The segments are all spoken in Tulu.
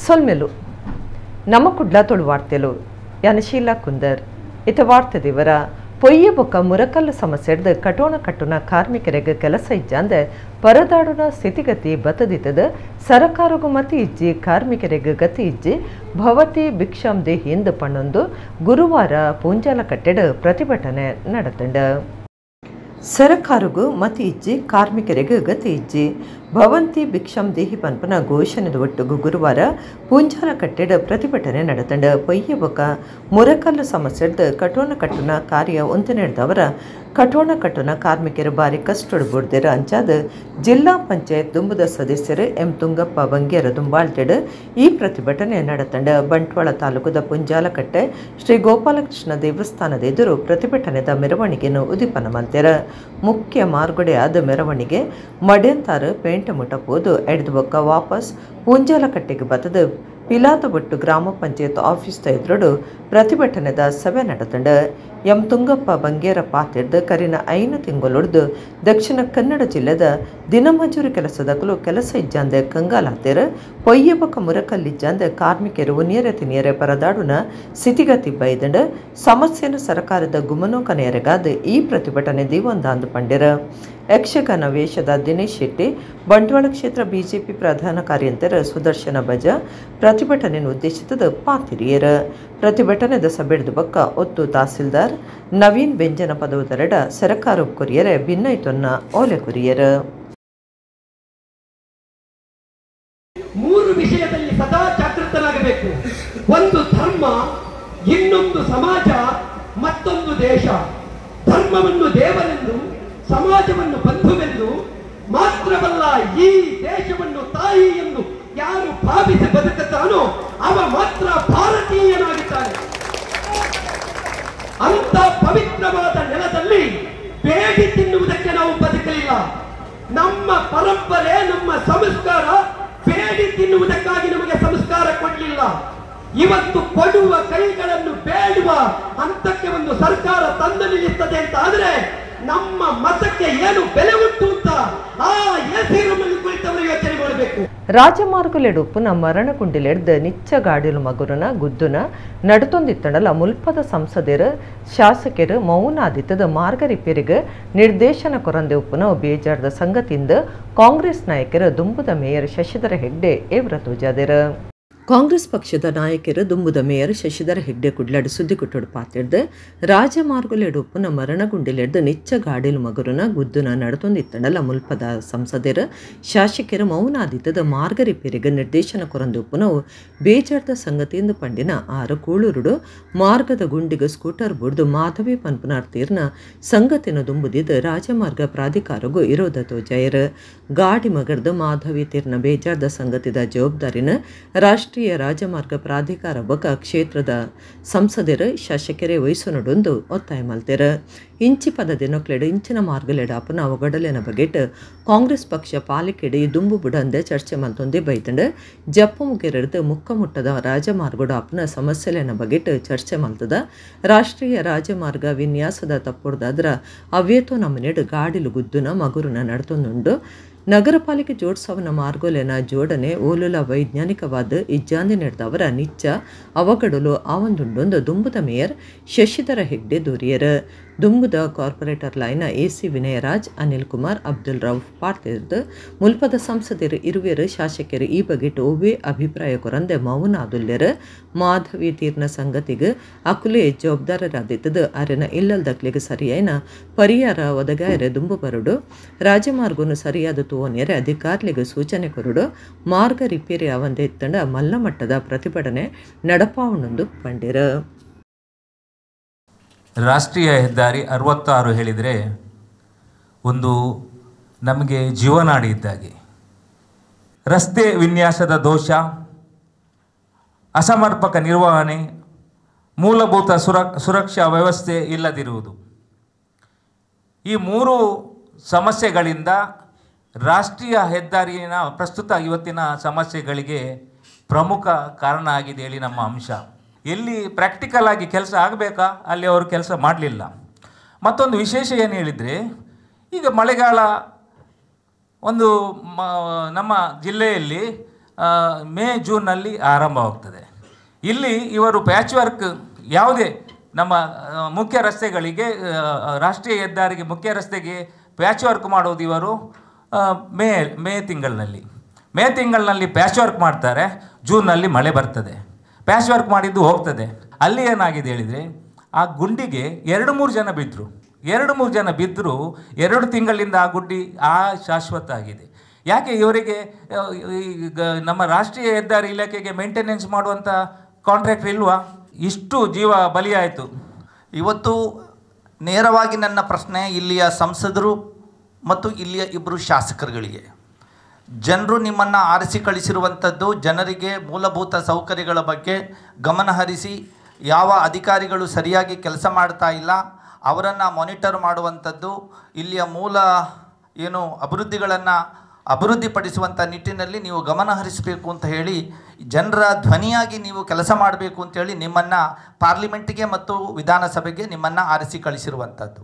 ಸೊಲ್ಮೆಲು ನಮ್ಮ ಕುಡ್ಲ ತುಳು ವಾರ್ತೆಲು ಯಾನಶೀಲಾ ಕುಂದರ್ ಇತ ವಾರ್ತೆ ದಿವರ ಪೊಯ್ಯ ಬೊಕ್ಕ ಮುರಕಲ್ಲು ಸಮಸ್ಯೆಡ್ದು ಕಟೋಣ ಕಟ್ಟುನ ಕಾರ್ಮಿಕರಿಗೆ ಕೆಲಸ ಇಜ್ಜಾಂದೆ ಪರದಾಡುನ ಸ್ಥಿತಿಗತಿ ಬತದಿತದ ಸರಕಾರಗು ಮತಿ ಇಜ್ಜಿ ಕಾರ್ಮಿಕರಿಗೆ ಗತಿ ಇಜ್ಜಿ ಭವತಿ ಭಿಕ್ಷಾಂ ದೇಹಿ ಎಂದು ಪಣ್ಣೊಂದು ಗುರುವಾರ ಪೂಂಜಾಲಕಟ್ಟೆಡ್ ಪ್ರತಿಭಟನೆ ನಡೆತಂಡ. ಸರಕಾರಗು ಮತಿ ಇಜ್ಜಿ ಕಾರ್ಮಿಕರಿಗೆ ಗತಿ ಇಜ್ಜಿ ಭವಂತಿ ಭಿಕ್ಷಾಂ ದೇಹಿ ಪನ್ಪನ ಘೋಷಣೆದ ಒಟ್ಟುಗು ಗುರುವಾರ ಪೂಂಜಾಲಕಟ್ಟೆಡ್ ಪ್ರತಿಭಟನೆ ನಡೆತಂಡ. ಪೊಯ್ಯ ಬೊಕ್ಕ ಮುರಕಲ್ಲು ಸಮಸ್ಯೆಡ್ದು ಕಟೋಣ ಕಟ್ಟುನ ಕಾರ್ಯ ಒಂತೆನೆಡ್ದವರ ಕಟೋಣ ಕಟ್ಟುನ ಕಾರ್ಮಿಕರು ಬಾರಿ ಕಷ್ಟೊಡು ಬುಡ್ದೆರ್. ಅಂಚಾದ ಜಿಲ್ಲಾ ಪಂಚಾಯತ್ ದುಂಬುದ ಸದಸ್ಯರು ಎಂ ತುಂಗಪ್ಪ ಬಂಗೇರ ದುಂಬಾಳ್ಟೆಡ್ ಈ ಪ್ರತಿಭಟನೆ ನಡೆತಂಡ. ಬಂಟ್ವಾಳ ತಾಲೂಕುದ ಪುಂಜಾಲಕಟ್ಟೆ ಶ್ರೀ ಗೋಪಾಲಕೃಷ್ಣ ದೇವಸ್ಥಾನದ ಎದುರು ಪ್ರತಿಭಟನೆದ ಮೆರವಣಿಗೆಯನ್ನು ಉದ್ದೀಪನ ಮಲ್ತೆರ್. ಮುಖ್ಯ ಮಾರ್ಗಡೆ ಆದ ಮೆರವಣಿಗೆ ಮಡ್ಯಂತಾರು ಪೇಂಟೆ ಮುಟ್ಟ ಪೋದು ಎಡ್ದು ಬೊಕ್ಕ ವಾಪಸ್ ಪೂಂಜಾಲಕಟ್ಟೆಗೆ ಬತ್ತದು ಪಿಲಾತಬೊಟ್ಟು ಗ್ರಾಮ ಪಂಚಾಯತ್ ಆಫೀಸ್ ಎದುರುಡು ಪ್ರತಿಭಟನೆದ ಸಭೆ ನಡೆತಂಡ. ಎಂ ತುಂಗಪ್ಪ ಬಂಗೇರ ಪಾತಿರ್ದು ಕರಿನ 5 ತಿಂಗಳೊಡ್ದು ದಕ್ಷಿಣ ಕನ್ನಡ ಜಿಲ್ಲೆದ ದಿನಮಜೂರಿ ಕೆಲಸದಕಲು ಕೆಲಸ ಇಜ್ಜಾಂದೆ ಕಂಗಾಲಾತೇರು. ಪೊಯ್ಯ ಬೊಕ್ಕ ಮುರಕಲ್ಲಿಜ್ಜಾಂದೆ ಕಾರ್ಮಿಕರು ಉನಿಯರೆ ತಿನಿಯರೆ ಪರದಾಡುನ ಸ್ಥಿತಿಗತಿ ಬೈದಂಡ. ಸಮಸ್ಯೆಯನ್ನು ಸರ್ಕಾರದ ಗುಮನೋಕನೆಯರೆಗಾದ ಈ ಪ್ರತಿಭಟನೆ ದೀವಂದಾಂದು ಪಂಡೆರ. ಯಕ್ಷಗಾನ ವೇಷದ ದಿನೇಶ್ ಶೆಟ್ಟಿ, ಬಂಟ್ವಾಳ ಕ್ಷೇತ್ರ ಬಿಜೆಪಿ ಪ್ರಧಾನ ಕಾರ್ಯಂತರ ಸುದರ್ಶನ ಬಜ ಪ್ರತಿಭಟನೆಯನ್ನು ಉದ್ದೇಶಿತದ ಪಾತಿರಿಯರ. ಪ್ರತಿಭಟನೆದ ಸಭೆಡ್ದು ಬಕ್ಕ ಒತ್ತು ತಹಸೀಲ್ದಾರ್ ನವೀನ್ ವ್ಯಂಜನ ಪದವುದರಡ ಸರಕಾರ ಕೊರಿಯರೆ ಭಿನ್ನೈತೊನ್ನ ಓಲೆ ಕೊರಿಯರ. 3 ವಿಷಯದಲ್ಲಿ ಸದಾ ಜಾಗೃತನಾಗಬೇಕು. ಒಂದು ಧರ್ಮ, ಇನ್ನೊಂದು ಸಮಾಜ, ಮತ್ತೊಂದು ದೇಶ. ಧರ್ಮವನ್ನು ದೇವರೆಂದು, ಸಮಾಜವನ್ನು ಬಂಧುವೆಂದು, ಮಾತ್ರವಲ್ಲ ಈ ದೇಶವನ್ನು ತಾಯಿ ಎಂದು ಯಾರು ಭಾವಿಸಿ ಬದುಕುತ್ತಾನೋ ಅವ ಮಾತ್ರ ಭಾರತೀಯನಾಗುತ್ತಾನೆ. ಅಂತ ಪವಿತ್ರವಾದ ನೆಲದಲ್ಲಿ ಬೇಡಿ ತಿನ್ನುವುದಕ್ಕೆ ನಾವು ಬದುಕಲಿಲ್ಲ. ನಮ್ಮ ಪರಂಪರೆ, ನಮ್ಮ ಸಂಸ್ಕಾರ ಬೇಡಿ ತಿನ್ನುವುದಕ್ಕಾಗಿ ನಮಗೆ ಸಂಸ್ಕಾರ ಕೊಡಲಿಲ್ಲ. ಇವತ್ತು ಕೊಡುವ ಕೈಗಳನ್ನು ಬೇಡುವ ಹಂತಕ್ಕೆ ಒಂದು ಸರ್ಕಾರ ತಂದು ನಿಲ್ಲಿಸ್ತದೆ ಅಂತ ಆದ್ರೆ ನಮ್ಮ ಮತಕ್ಕೆ ಏನು ಬೆಲೆ ಉಂಟು ಅಂತ ಆ ಎಸಿ ರೂಮಲ್ಲಿ ಕುಳಿತವರು ಯೋಚನೆ ಮಾಡಬೇಕು. ರಾಜಮಾರ್ಗಲೆಡು ಪುನಃ ಮರಣಗುಂಡಿಲೆಡ್ದು ನಿಚ್ಚ ಗಾಡಿಲು ಮಗುರನ ಗುದ್ದುನ ನಡುತೊಂದಿತ್ತಡಲ ಮುಲ್ಪದ ಸಂಸದರು ಶಾಸಕರು ಮೌನಾದಿತ್ತದ ಮಾರ್ಗ ರಿಪೇರಿಗೆ ನಿರ್ದೇಶನ ಕೊರಂದೆ ಉಪ್ಪುನ ಬೇಜಾರದ ಸಂಗತಿಯಿಂದ ಕಾಂಗ್ರೆಸ್ ನಾಯಕರು ದುಂಬುದ ಮೇಯರ್ ಶಶಿಧರ ಹೆಗ್ಡೆ ಏವ್ರ ತೋಜಾದರು. ಕಾಂಗ್ರೆಸ್ ಪಕ್ಷದ ನಾಯಕರು ದುಂಬುದ ಮೇಯರ್ ಶಶಿಧರ ಹೆಗ್ಡೆ ಕುಡ್ಲಾಡು ಸುದ್ದಿಗುಟ್ಟೋಡು ಪಾತಿಡ್ದು ರಾಜಮಾರ್ಗಲೆಡು ಉಪ್ಪುನ ಮರಣಗುಂಡಿಲೆಡ್ದು ನಿಚ್ಚ ಗಾಡಿಲು ಮಗುರನ ಗುದ್ದುನ ನಡತೊಂದಿತ್ತಡಲ ಮುಲ್ಪದ ಸಂಸದರು ಶಾಸಕರು ಮೌನಾದಿತ್ತದ ಮಾರ್ಗ ರಿಪೇರಿಗೆ ನಿರ್ದೇಶನ ಕೊರಂದು ಉಪ್ಪುನವು ಬೇಜಾರ್ದ ಸಂಗತಿಯಿಂದ ಪಂಡಿನ ಆರು ಕೂಳೂರುಡು ಮಾರ್ಗದ ಗುಂಡಿಗೆ ಸ್ಕೂಟರ್ ಬುಡ್ದು ಮಾಧವಿ ಪನ್ಪುನಾರ್ ತೀರ್ನ ಸಂಗತಿನ ದುಂಬುದಿದ್ದು ರಾಜಮಾರ್ಗ ಪ್ರಾಧಿಕಾರಗೂ ಇರೋದ ತೋಜಾಯರು. ಗಾಡಿ ಮಗರ್ದು ಮಾಧವಿ ತೀರ್ನ ಬೇಜಾರ್ದ ಸಂಗತಿದ ಜವಾಬ್ದಾರಿನ ರಾಷ್ಟ್ರೀಯ ರಾಜಮಾರ್ಗ ಪ್ರಾಧಿಕಾರ ಬೊಕ ಕ್ಷೇತ್ರದ ಸಂಸದರು ಶಾಸಕರೇ ವಹಿಸುನಡೊಂದು ಒತ್ತಾಯ ಮಲ್ತೆರ್. ಇಂಚಿ ಪದ ದಿನಕ್ಲೆಡು ಇಂಚಿನ ಮಾರ್ಗಲೆಡು ಅಪನ ಅವಗಡಲೆನ ಬಗೆಟ್ ಕಾಂಗ್ರೆಸ್ ಪಕ್ಷ ಪಾಲಿಕೆಡೆ ದುಂಬು ಬುಡಂದೆ ಚರ್ಚೆ ಮಲ್ತೊಂದೇ ಬೈತಂಡು. ಜಪ್ಪು ಮುಗಿರಡ್ದು ಮುಕ್ಕಮುಟ್ಟದ ರಾಜಮಾರ್ಗಡು ಅಪನ ಸಮಸ್ಯೆಲೆನ ಬಗೆಟ್ ಚರ್ಚೆ ಮಲ್ತದ. ರಾಷ್ಟ್ರೀಯ ರಾಜಮಾರ್ಗ ವಿನ್ಯಾಸದ ತಪ್ಪುಡ್ದಾದ್ರ ಅವ್ಯೇತೋ ನಮನೆಡು ಗಾಡಿಲು ಗುದ್ದುನ ಮಗುರುನ ನಡ್ತೊಂದುಂಡು. ನಗರ ಪಾಲಿಕೆ ಜೋಡ್ಸವನ ಮಾರ್ಗೋಲೆನ ಜೋಡಣೆ ಓಲುಲ ವೈಜ್ಞಾನಿಕವಾದ ಇಜ್ಜಾಂದಿ ನಡೆದವರ ನಿಚ್ಚ ಅವಗಡಲು ಆವಂದುಂಡೊಂದು ದುಂಬುದ ಮೇಯರ್ ಶಶಿಧರ ಹೆಗ್ಡೆ ದೂರಿಯರ್. ದುಂಬುದ ಕಾರ್ಪೊರೇಟರ್ ಲೈನ ಎಸಿ ವಿನಯರಾಜ್, ಅನಿಲ್ ಕುಮಾರ್, ಅಬ್ದುಲ್ ರೌಫ್ ಪಾರ್ತಿರ್ದು ಮುಲ್ಪದ ಸಂಸದರು ಇರುವೆರು ಶಾಸಕರು ಈ ಬಗೆಟ್ ಒವ್ವೇ ಅಭಿಪ್ರಾಯ ಕೊರಂದೆ ಮೌನ ಆದುಲ್ಲೆರ್. ಮಾಧವಿ ತೀರ್ನ ಸಂಗತಿಗೆ ಅಕುಲೆ ಜವಾಬ್ದಾರರಾದಿತ್ತದು ಅರೆನ ಇಲ್ಲಲ್ದಕ್ಲಿಗೆ ಸರಿಯಾಯ್ನ ಪರಿಹಾರ ಒದಗಾಯರೆ ದುಂಬು ಬರುಡು. ರಾಜಮಾರ್ಗನು ಸರಿಯಾದ ತೋನ್ಯರೆ ಅಧಿಕಾರಿಗಳಿಗೆ ಸೂಚನೆ ಕೊರಡು. ಮಾರ್ಗ ರಿಪೇರಿ ಅವಂದೆ ಇತ್ತಂಡ ಮಲ್ಲ ಮಟ್ಟದ ಪ್ರತಿಭಟನೆ ನಡಪಾವಣೊಂದು ಪಂಡಿರ. ರಾಷ್ಟ್ರೀಯ ಹೆದ್ದಾರಿ 66 ಹೇಳಿದರೆ ಒಂದು ನಮಗೆ ಜೀವನಾಡಿ ಇದ್ದಾಗೆ. ರಸ್ತೆ ವಿನ್ಯಾಸದ ದೋಷ, ಅಸಮರ್ಪಕ ನಿರ್ವಹಣೆ, ಮೂಲಭೂತ ಸುರಕ್ಷಾ ವ್ಯವಸ್ಥೆ ಇಲ್ಲದಿರುವುದು, ಈ ಮೂರು ಸಮಸ್ಯೆಗಳಿಂದ ರಾಷ್ಟ್ರೀಯ ಹೆದ್ದಾರಿನ ಪ್ರಸ್ತುತ ಇವತ್ತಿನ ಸಮಸ್ಯೆಗಳಿಗೆ ಪ್ರಮುಖ ಕಾರಣ ಆಗಿದೆ ಹೇಳಿ ನಮ್ಮ ಅಂಶ. ಎಲ್ಲಿ ಪ್ರಾಕ್ಟಿಕಲ್ ಆಗಿ ಕೆಲಸ ಆಗಬೇಕಾ ಅಲ್ಲಿ ಅವರು ಕೆಲಸ ಮಾಡಲಿಲ್ಲ. ಮತ್ತೊಂದು ವಿಶೇಷ ಏನು ಹೇಳಿದರೆ, ಈಗ ಮಳೆಗಾಲ ಒಂದು ನಮ್ಮ ಜಿಲ್ಲೆಯಲ್ಲಿ May ಜೂನ್ನಲ್ಲಿ ಆರಂಭವಾಗ್ತದೆ. ಇಲ್ಲಿ ಇವರು ಪ್ಯಾಚ್ ವರ್ಕ್ ಯಾವುದೇ ನಮ್ಮ ಮುಖ್ಯ ರಸ್ತೆಗಳಿಗೆ, ರಾಷ್ಟ್ರೀಯ ಹೆದ್ದಾರಿಗೆ ಮುಖ್ಯ ರಸ್ತೆಗೆ ಪ್ಯಾಚ್ ವರ್ಕ್ ಮಾಡೋದು ಇವರು ಮೇ ತಿಂಗಳಿನಲ್ಲಿ. ಮೇ ತಿಂಗಳಿನಲ್ಲಿ ಪ್ಯಾಚ್ ವರ್ಕ್ ಮಾಡ್ತಾರೆ, ಜೂನ್ನಲ್ಲಿ ಮಳೆ ಬರ್ತದೆ, ಪ್ಯಾಚ್ ವರ್ಕ್ ಮಾಡಿದ್ದು ಹೋಗ್ತದೆ. ಅಲ್ಲಿ ಏನಾಗಿದೆ ಹೇಳಿದರೆ, ಆ ಗುಂಡಿಗೆ 2-3 ಜನ ಬಿದ್ದರು. 2-3 ಜನ ಬಿದ್ದರೂ 2 ತಿಂಗಳಿಂದ ಆ ಗುಂಡಿ ಆ ಶಾಶ್ವತ ಆಗಿದೆ. ಯಾಕೆ ಇವರಿಗೆ ಈಗ ನಮ್ಮ ರಾಷ್ಟ್ರೀಯ ಹೆದ್ದಾರಿ ಇಲಾಖೆಗೆ ಮೇಂಟೆನೆನ್ಸ್ ಮಾಡುವಂಥ ಕಾಂಟ್ರಾಕ್ಟರ್ ಇಲ್ವಾ? ಇಷ್ಟು ಜೀವ ಬಲಿಯಾಯಿತು. ಇವತ್ತು ನೇರವಾಗಿ ನನ್ನ ಪ್ರಶ್ನೆ ಇಲ್ಲಿಯ ಸಂಸದರು ಮತ್ತು ಇಲ್ಲಿಯ ಇಬ್ಬರು ಶಾಸಕರುಗಳಿಗೆ, ಜನರು ನಿಮ್ಮನ್ನು ಆರಿಸಿ ಕಳಿಸಿರುವಂಥದ್ದು ಜನರಿಗೆ ಮೂಲಭೂತ ಸೌಕರ್ಯಗಳ ಬಗ್ಗೆ ಗಮನಹರಿಸಿ, ಯಾವ ಅಧಿಕಾರಿಗಳು ಸರಿಯಾಗಿ ಕೆಲಸ ಮಾಡ್ತಾ ಇಲ್ಲ ಅವರನ್ನು ಮಾನಿಟರ್ ಮಾಡುವಂಥದ್ದು, ಇಲ್ಲಿಯ ಮೂಲ ಏನು ಅಭಿವೃದ್ಧಿಗಳನ್ನು ಅಭಿವೃದ್ಧಿಪಡಿಸುವಂಥ ನಿಟ್ಟಿನಲ್ಲಿ ನೀವು ಗಮನಹರಿಸಬೇಕು ಅಂತ ಹೇಳಿ, ಜನರ ಧ್ವನಿಯಾಗಿ ನೀವು ಕೆಲಸ ಮಾಡಬೇಕು ಅಂತೇಳಿ ನಿಮ್ಮನ್ನು ಪಾರ್ಲಿಮೆಂಟಿಗೆ ಮತ್ತು ವಿಧಾನಸಭೆಗೆ ನಿಮ್ಮನ್ನು ಆರಿಸಿ ಕಳಿಸಿರುವಂಥದ್ದು.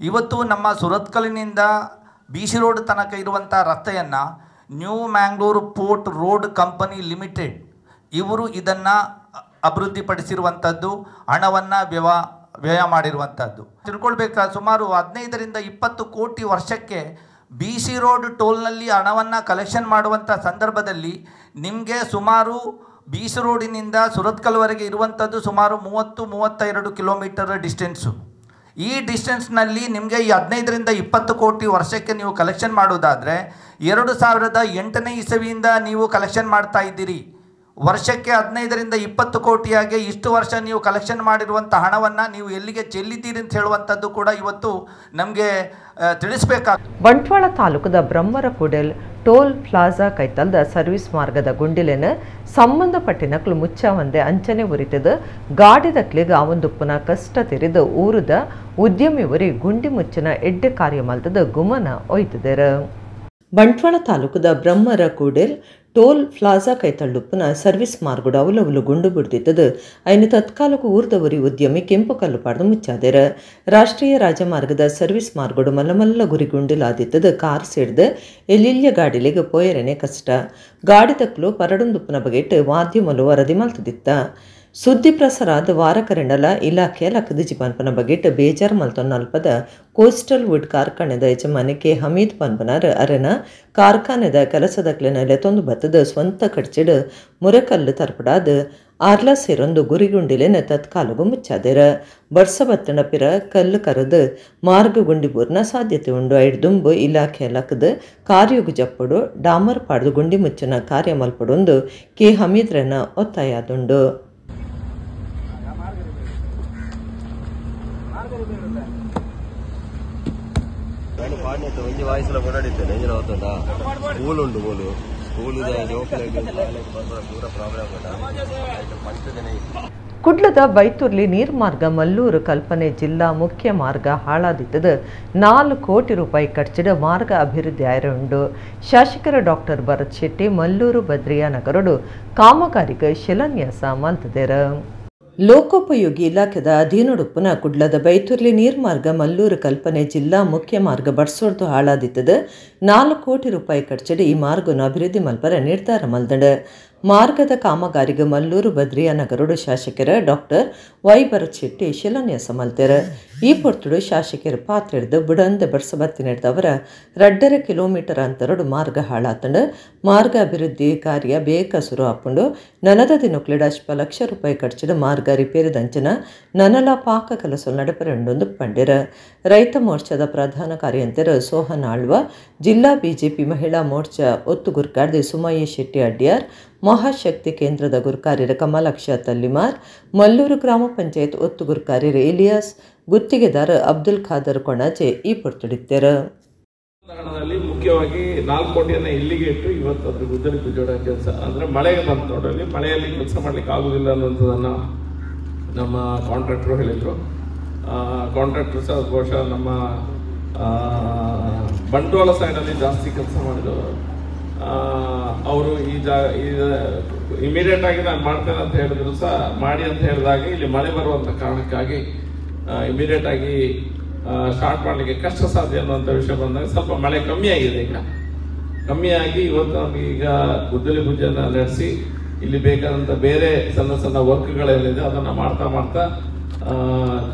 ಇವತ್ತು ನಮ್ಮ ಸುರತ್ಕಲಿನಿಂದ B C road ತನಕ ಇರುವಂಥ ರಸ್ತೆಯನ್ನು new Mangalore port road company limited ಇವರು ಇದನ್ನು ಅಭಿವೃದ್ಧಿಪಡಿಸಿರುವಂಥದ್ದು, ಹಣವನ್ನು ವ್ಯಯ ಮಾಡಿರುವಂಥದ್ದು. ತಿಳ್ಕೊಳ್ಬೇಕಾ, ಸುಮಾರು 15 ರಿಂದ 20 ಕೋಟಿ ವರ್ಷಕ್ಕೆ B C road ಟೋಲ್ನಲ್ಲಿ ಹಣವನ್ನು ಕಲೆಕ್ಷನ್ ಮಾಡುವಂಥ ಸಂದರ್ಭದಲ್ಲಿ ನಿಮಗೆ ಸುಮಾರು ಬಿ ಸಿ ರೋಡಿನಿಂದ ಸುರತ್ಕಲ್ವರೆಗೆ ಇರುವಂಥದ್ದು ಸುಮಾರು 30-32 ಕಿಲೋಮೀಟರ್ ಡಿಸ್ಟೆನ್ಸು. ಈ ಡಿಸ್ಟೆನ್ಸ್ನಲ್ಲಿ ನಿಮಗೆ ಈ 15 ರಿಂದ 20 ಕೋಟಿ ವರ್ಷಕ್ಕೆ ನೀವು ಕಲೆಕ್ಷನ್ ಮಾಡೋದಾದರೆ 2008ನೇ ಇಸವಿಯಿಂದ ನೀವು ಕಲೆಕ್ಷನ್ ಮಾಡ್ತಾ ಇದ್ದೀರಿ. ವರ್ಷಕ್ಕೆ 15 ರಿಂದ 20 ಕೋಟಿಯಾಗಿ ಇಷ್ಟು ವರ್ಷ ನೀವು ಕಲೆಕ್ಷನ್ ಮಾಡಿರುವಂಥ ಹಣವನ್ನು ನೀವು ಎಲ್ಲಿಗೆ ಚೆಲ್ಲಿದ್ದೀರಿ ಅಂತ ಹೇಳುವಂಥದ್ದು ಕೂಡ ಇವತ್ತು ನಮಗೆ ತಿಳಿಸಬೇಕಾಗ. ಬಂಟ್ವಾಳ ತಾಲೂಕದ ಬ್ರಹ್ಮರಕೂಡಲ್ ಟೋಲ್ ಪ್ಲಾಜಾ ಕೈತಲ್ದ ಸರ್ವಿಸ್ ಮಾರ್ಗದ ಗುಂಡಿಲೆನ ಸಂಬಂಧಪಟ್ಟಿನಕ್ಲು ಮುಚ್ಚಾವಂದೆ ಅಂಚನೆ ಉರಿತದ ಗಾಡಿದಕ್ಲಿಗ ಅವಂದುಪ್ಪುನ ಕಷ್ಟ ತೆರೆದು ಊರದ ಉದ್ಯಮಿ ಉರಿ ಗುಂಡಿ ಮುಚ್ಚಿನ ಎಡ್ಡೆ ಕಾರ್ಯ ಮಲ್ತದ ಗುಮನ ಒಯ್ತದೆರ. ಬಂಟ್ವಾಳ ತಾಲೂಕದ ಬ್ರಹ್ಮರಕೂಡಲ್ ಟೋಲ್ ಪ್ಲಾಜಾ ಕೈತಳ್ಳುಪ್ಪುನ ಸರ್ವಿಸ್ ಮಾರ್ಗಡ ಅವಲವಲು ಗುಂಡು ಬಿಡ್ದಿತ್ತದು ಐನು ತತ್ಕಾಲಕ್ಕೂ ಊರ್ದವರಿ ಉದ್ಯಮಿ ಕೆಂಪು ಕಲ್ಲು ಪಾಡ್ದು ಮುಚ್ಚಾದೆರ. ರಾಷ್ಟ್ರೀಯ ರಾಜಮಾರ್ಗದ ಸರ್ವಿಸ್ ಮಾರ್ಗಡು ಮಲ್ಲಮಲ್ಲ ಗುರಿ ಗುಂಡಿಲಾದಿತ್ತದು ಕಾರ್ ಸೇಡ್ದು ಎಲ್ಲಿಲ್ಯ ಗಾಡಿಲಿಗೆ ಪೋಯರನೆ ಕಷ್ಟ. ಗಾಡಿ ತಕ್ಕಲು ಪರಡುಂದುಪ್ಪುನ ಬಗೆಟ್ ಮಾಧ್ಯಮಲು ವರದಿ ಮಲ್ತದಿತ್ತ. ಸುದ್ದಿ ಪ್ರಸಾರದ ವಾರಕರೆಂಡಲ ಇಲಾಖೆ ಲಕ್ಕದಿಜಿ ಪನ್ಪನ ಬಗೆಟ್ ಬೇಜಾರ್ ಮಲ್ತೊನ್ನಲ್ಪದ ಕೋಸ್ಟಲ್ ವುಡ್ ಕಾರ್ಖಾನೆದ ಯಜಮಾನಿ ಕೆ ಹಮೀದ್ ಪನ್ಪನಾರ್ ಅರೆನ ಕಾರ್ಖಾನೆದ ಕೆಲಸದಕ್ಲೆನ ಲೆತೊಂದು ಬತ್ತದ ಸ್ವಂತ ಕಡ್ಚಿಡ್ ಮುರಕಲ್ಲು ತರ್ಪಡಾದ ಆರ್ಲ ಸೇರೊಂದು ಗುರಿಗುಂಡಿಲೆನ ತತ್ಕಾಲಗು ಮುಚ್ಚಾದೆರ. ಬರ್ಸ ಬತ್ತಣ ಪಿರ ಕಲ್ಲು ಕರೆದು ಮಾರ್ಗ ಗುಂಡಿ ಬೂರ್ನ ಸಾಧ್ಯತೆ ಉಂಡು. ಐಡ್ದುಂಬು ಇಲಾಖೆ ಲಕ್ಕದ ಕಾರ್ಯಗು ಜಪ್ಪಡು ಡಾಮರ್ ಪಾಡ್ದು ಗುಂಡಿ ಮುಚ್ಚನ ಕಾರ್ಯ ಮಲ್ಪಡೊಂದು ಕೆ ಹಮೀದ್ರನ ಒತ್ತಾಯದುಂಡು. ಸ್ಕೂಲ್ ಉಂಟು ಬೋಲು ಸ್ಕೂಲ್ ಪೂರ ಪ್ರಾಬ್ಲಮ್. ಕುಡ್ಲದ ಬೈತೂರ್ಲಿ ನೀರ್ಮಾರ್ಗ ಮಲ್ಲೂರು ಕಲ್ಪನೆ ಜಿಲ್ಲಾ ಮುಖ್ಯ ಮಾರ್ಗ ಹಾಳಾದಿತ್ತದು 4 ಕೋಟಿ ರೂಪಾಯಿ ಖರ್ಚಿಡ ಮಾರ್ಗ ಅಭಿವೃದ್ಧಿ ಆಯರುಂಡು. ಶಾಸಕರ ಡಾಕ್ಟರ್ ಭರತ್ ಶೆಟ್ಟಿ ಮಲ್ಲೂರು ಬದ್ರಿಯಾ ನಗರಡು ಕಾಮಗಾರಿಗೆ ಶಿಲಾನ್ಯಾಸ ಮಲ್ತದೆರ. ಲೋಕೋಪಯೋಗಿ ಇಲಾಖೆದ ಅಧೀನೊಡುಪ್ಪುನ ಕುಡ್ಲದ ಬೈತೂರ್ಲಿ ನೀರ್ಮಾರ್ಗ ಮಲ್ಲೂರು ಕಲ್ಪನೆ ಜಿಲ್ಲಾ ಮುಖ್ಯ ಮಾರ್ಗ ಬಡ್ಸೋರ್ದು ಹಾಳಾದಿತ್ತದು 4 ಕೋಟಿ ರೂಪಾಯಿ ಖರ್ಚಿಡಿ ಈ ಮಾರ್ಗನ ಅಭಿವೃದ್ಧಿ ಮಲ್ಪರ ನಿರ್ಧಾರ ಮಲ್ದಂಡ. ಮಾರ್ಗದ ಕಾಮಗಾರಿಗೆ ಮಲ್ಲೂರು ಬದ್ರಿಯಾ ನಗರಡು ಶಾಸಕರ ಡಾಕ್ಟರ್ ವೈ ಭರತ್ ಶೆಟ್ಟಿ ಶಿಲಾನ್ಯಾಸ ಮಲ್ತೆರ. ಈ ಪೊರ್ತುಡು ಶಾಸಕರು ಪಾತ್ರ ಹಿಡಿದು ಬುಡಂದ ಬಡ್ಸಬತ್ತಿ ನಡೆದವರ 2.5 ಕಿಲೋಮೀಟರ್ ಅಂತರಡು ಮಾರ್ಗ ಹಾಳಾತಂಡು ಮಾರ್ಗ ಅಭಿವೃದ್ಧಿ ಕಾರ್ಯ ಬೇಕ ಸುರು ಹಾಕೊಂಡು ನನದ ದಿನಕ್ಲೆಡ ಅಲ್ಪ ಲಕ್ಷ ರೂಪಾಯಿ ಖರ್ಚಿಡು ಮಾರ್ಗ ರಿಪೇರಿದಂಚಿನ ನನಲ ಪಾಕ ಕೆಲಸ ನಡೆಪರೆಂಡೊಂದು ಪಂಡಿರ. ರೈತ ಮೋರ್ಚಾದ ಪ್ರಧಾನ ಕಾರ್ಯಂತರ ಸೋಹನ್ ಆಳ್ವ, ಜಿಲ್ಲಾ ಬಿಜೆಪಿ ಮಹಿಳಾ ಮೋರ್ಚಾ ಒತ್ತು ಗುರ್ಕಾರ್ದಿ ಸುಮಯ್ಯ ಶೆಟ್ಟಿ ಅಡ್ಯಾರ್, ಮಹಾಶಕ್ತಿ ಕೇಂದ್ರದ ಗುರುಕಾರ್ಯರ ಕಮಲಾಕ್ಷ ತಲ್ಲಿಮಾರ್, ಮಲ್ಲೂರು ಗ್ರಾಮ ಪಂಚಾಯತ್ ಒತ್ತು ಗುರುಕಾರ್ಯರ ಇಲಿಯಾಸ್, ಗುತ್ತಿಗೆದಾರ ಅಬ್ದುಲ್ ಖಾದರ್ ಕೊಣಾಜೆ ಈ ಪೊರ್ತುಡಿತ್ತೆರ. ಮುಖ್ಯವಾಗಿ 4 ಕೋಟಿಯನ್ನು ಇಲ್ಲಿಗೆ ಇಟ್ಟು ಇವತ್ತು ಅದ್ರ ಗುದ್ದಲಿ ಗುಜ್ಜೋಡ ಕೆಲಸ ಅಂದರೆ ಮಳೆಗೆ ಬಂತು ನೋಡಲ್ಲಿ, ಮಳೆಯಲ್ಲಿ ಕೆಲಸ ಮಾಡಲಿಕ್ಕೆ ಆಗುವುದಿಲ್ಲ ಅನ್ನುವಂಥದ್ದನ್ನು ನಮ್ಮ ಕಾಂಟ್ರಾಕ್ಟ್ರು ಹೇಳಿದರು. ಕಾಂಟ್ರಾಕ್ಟ್ರು ಸಹ ಬಹುಶಃ ನಮ್ಮ ಬಂಟ್ವಾಳ ಸೈಡಲ್ಲಿ ಜಾಸ್ತಿ ಕೆಲಸ ಮಾಡಿದವರು ಅವರು. ಈ ಇಮಿಡಿಯೇಟ್ ಆಗಿ ನಾನು ಮಾಡ್ತೇನೆ ಅಂತ ಹೇಳಿದ್ರು ಸಹ, ಮಾಡಿ ಅಂತ ಹೇಳಿದಾಗ ಇಲ್ಲಿ ಮಳೆ ಬರುವಂಥ ಕಾರಣಕ್ಕಾಗಿ ಇಮಿಡಿಯೇಟ್ ಆಗಿ ಸ್ಟಾರ್ಟ್ ಮಾಡಲಿಕ್ಕೆ ಕಷ್ಟ ಸಾಧ್ಯ ಅನ್ನುವಂಥ ವಿಷಯ ಬಂದಾಗ ಸ್ವಲ್ಪ ಮಳೆ ಕಮ್ಮಿ ಆಗಿದೆ ಈಗ. ಕಮ್ಮಿಯಾಗಿ ಇವತ್ತು ನಮಗೆ ಈಗ ಗುದ್ದಲಿ ಪೂಜೆಯನ್ನು ನಡೆಸಿ ಇಲ್ಲಿ ಬೇಕಾದಂಥ ಬೇರೆ ಸಣ್ಣ ಸಣ್ಣ ವರ್ಕ್ಗಳೇನಿದೆ ಅದನ್ನು ಮಾಡ್ತಾ ಮಾಡ್ತಾ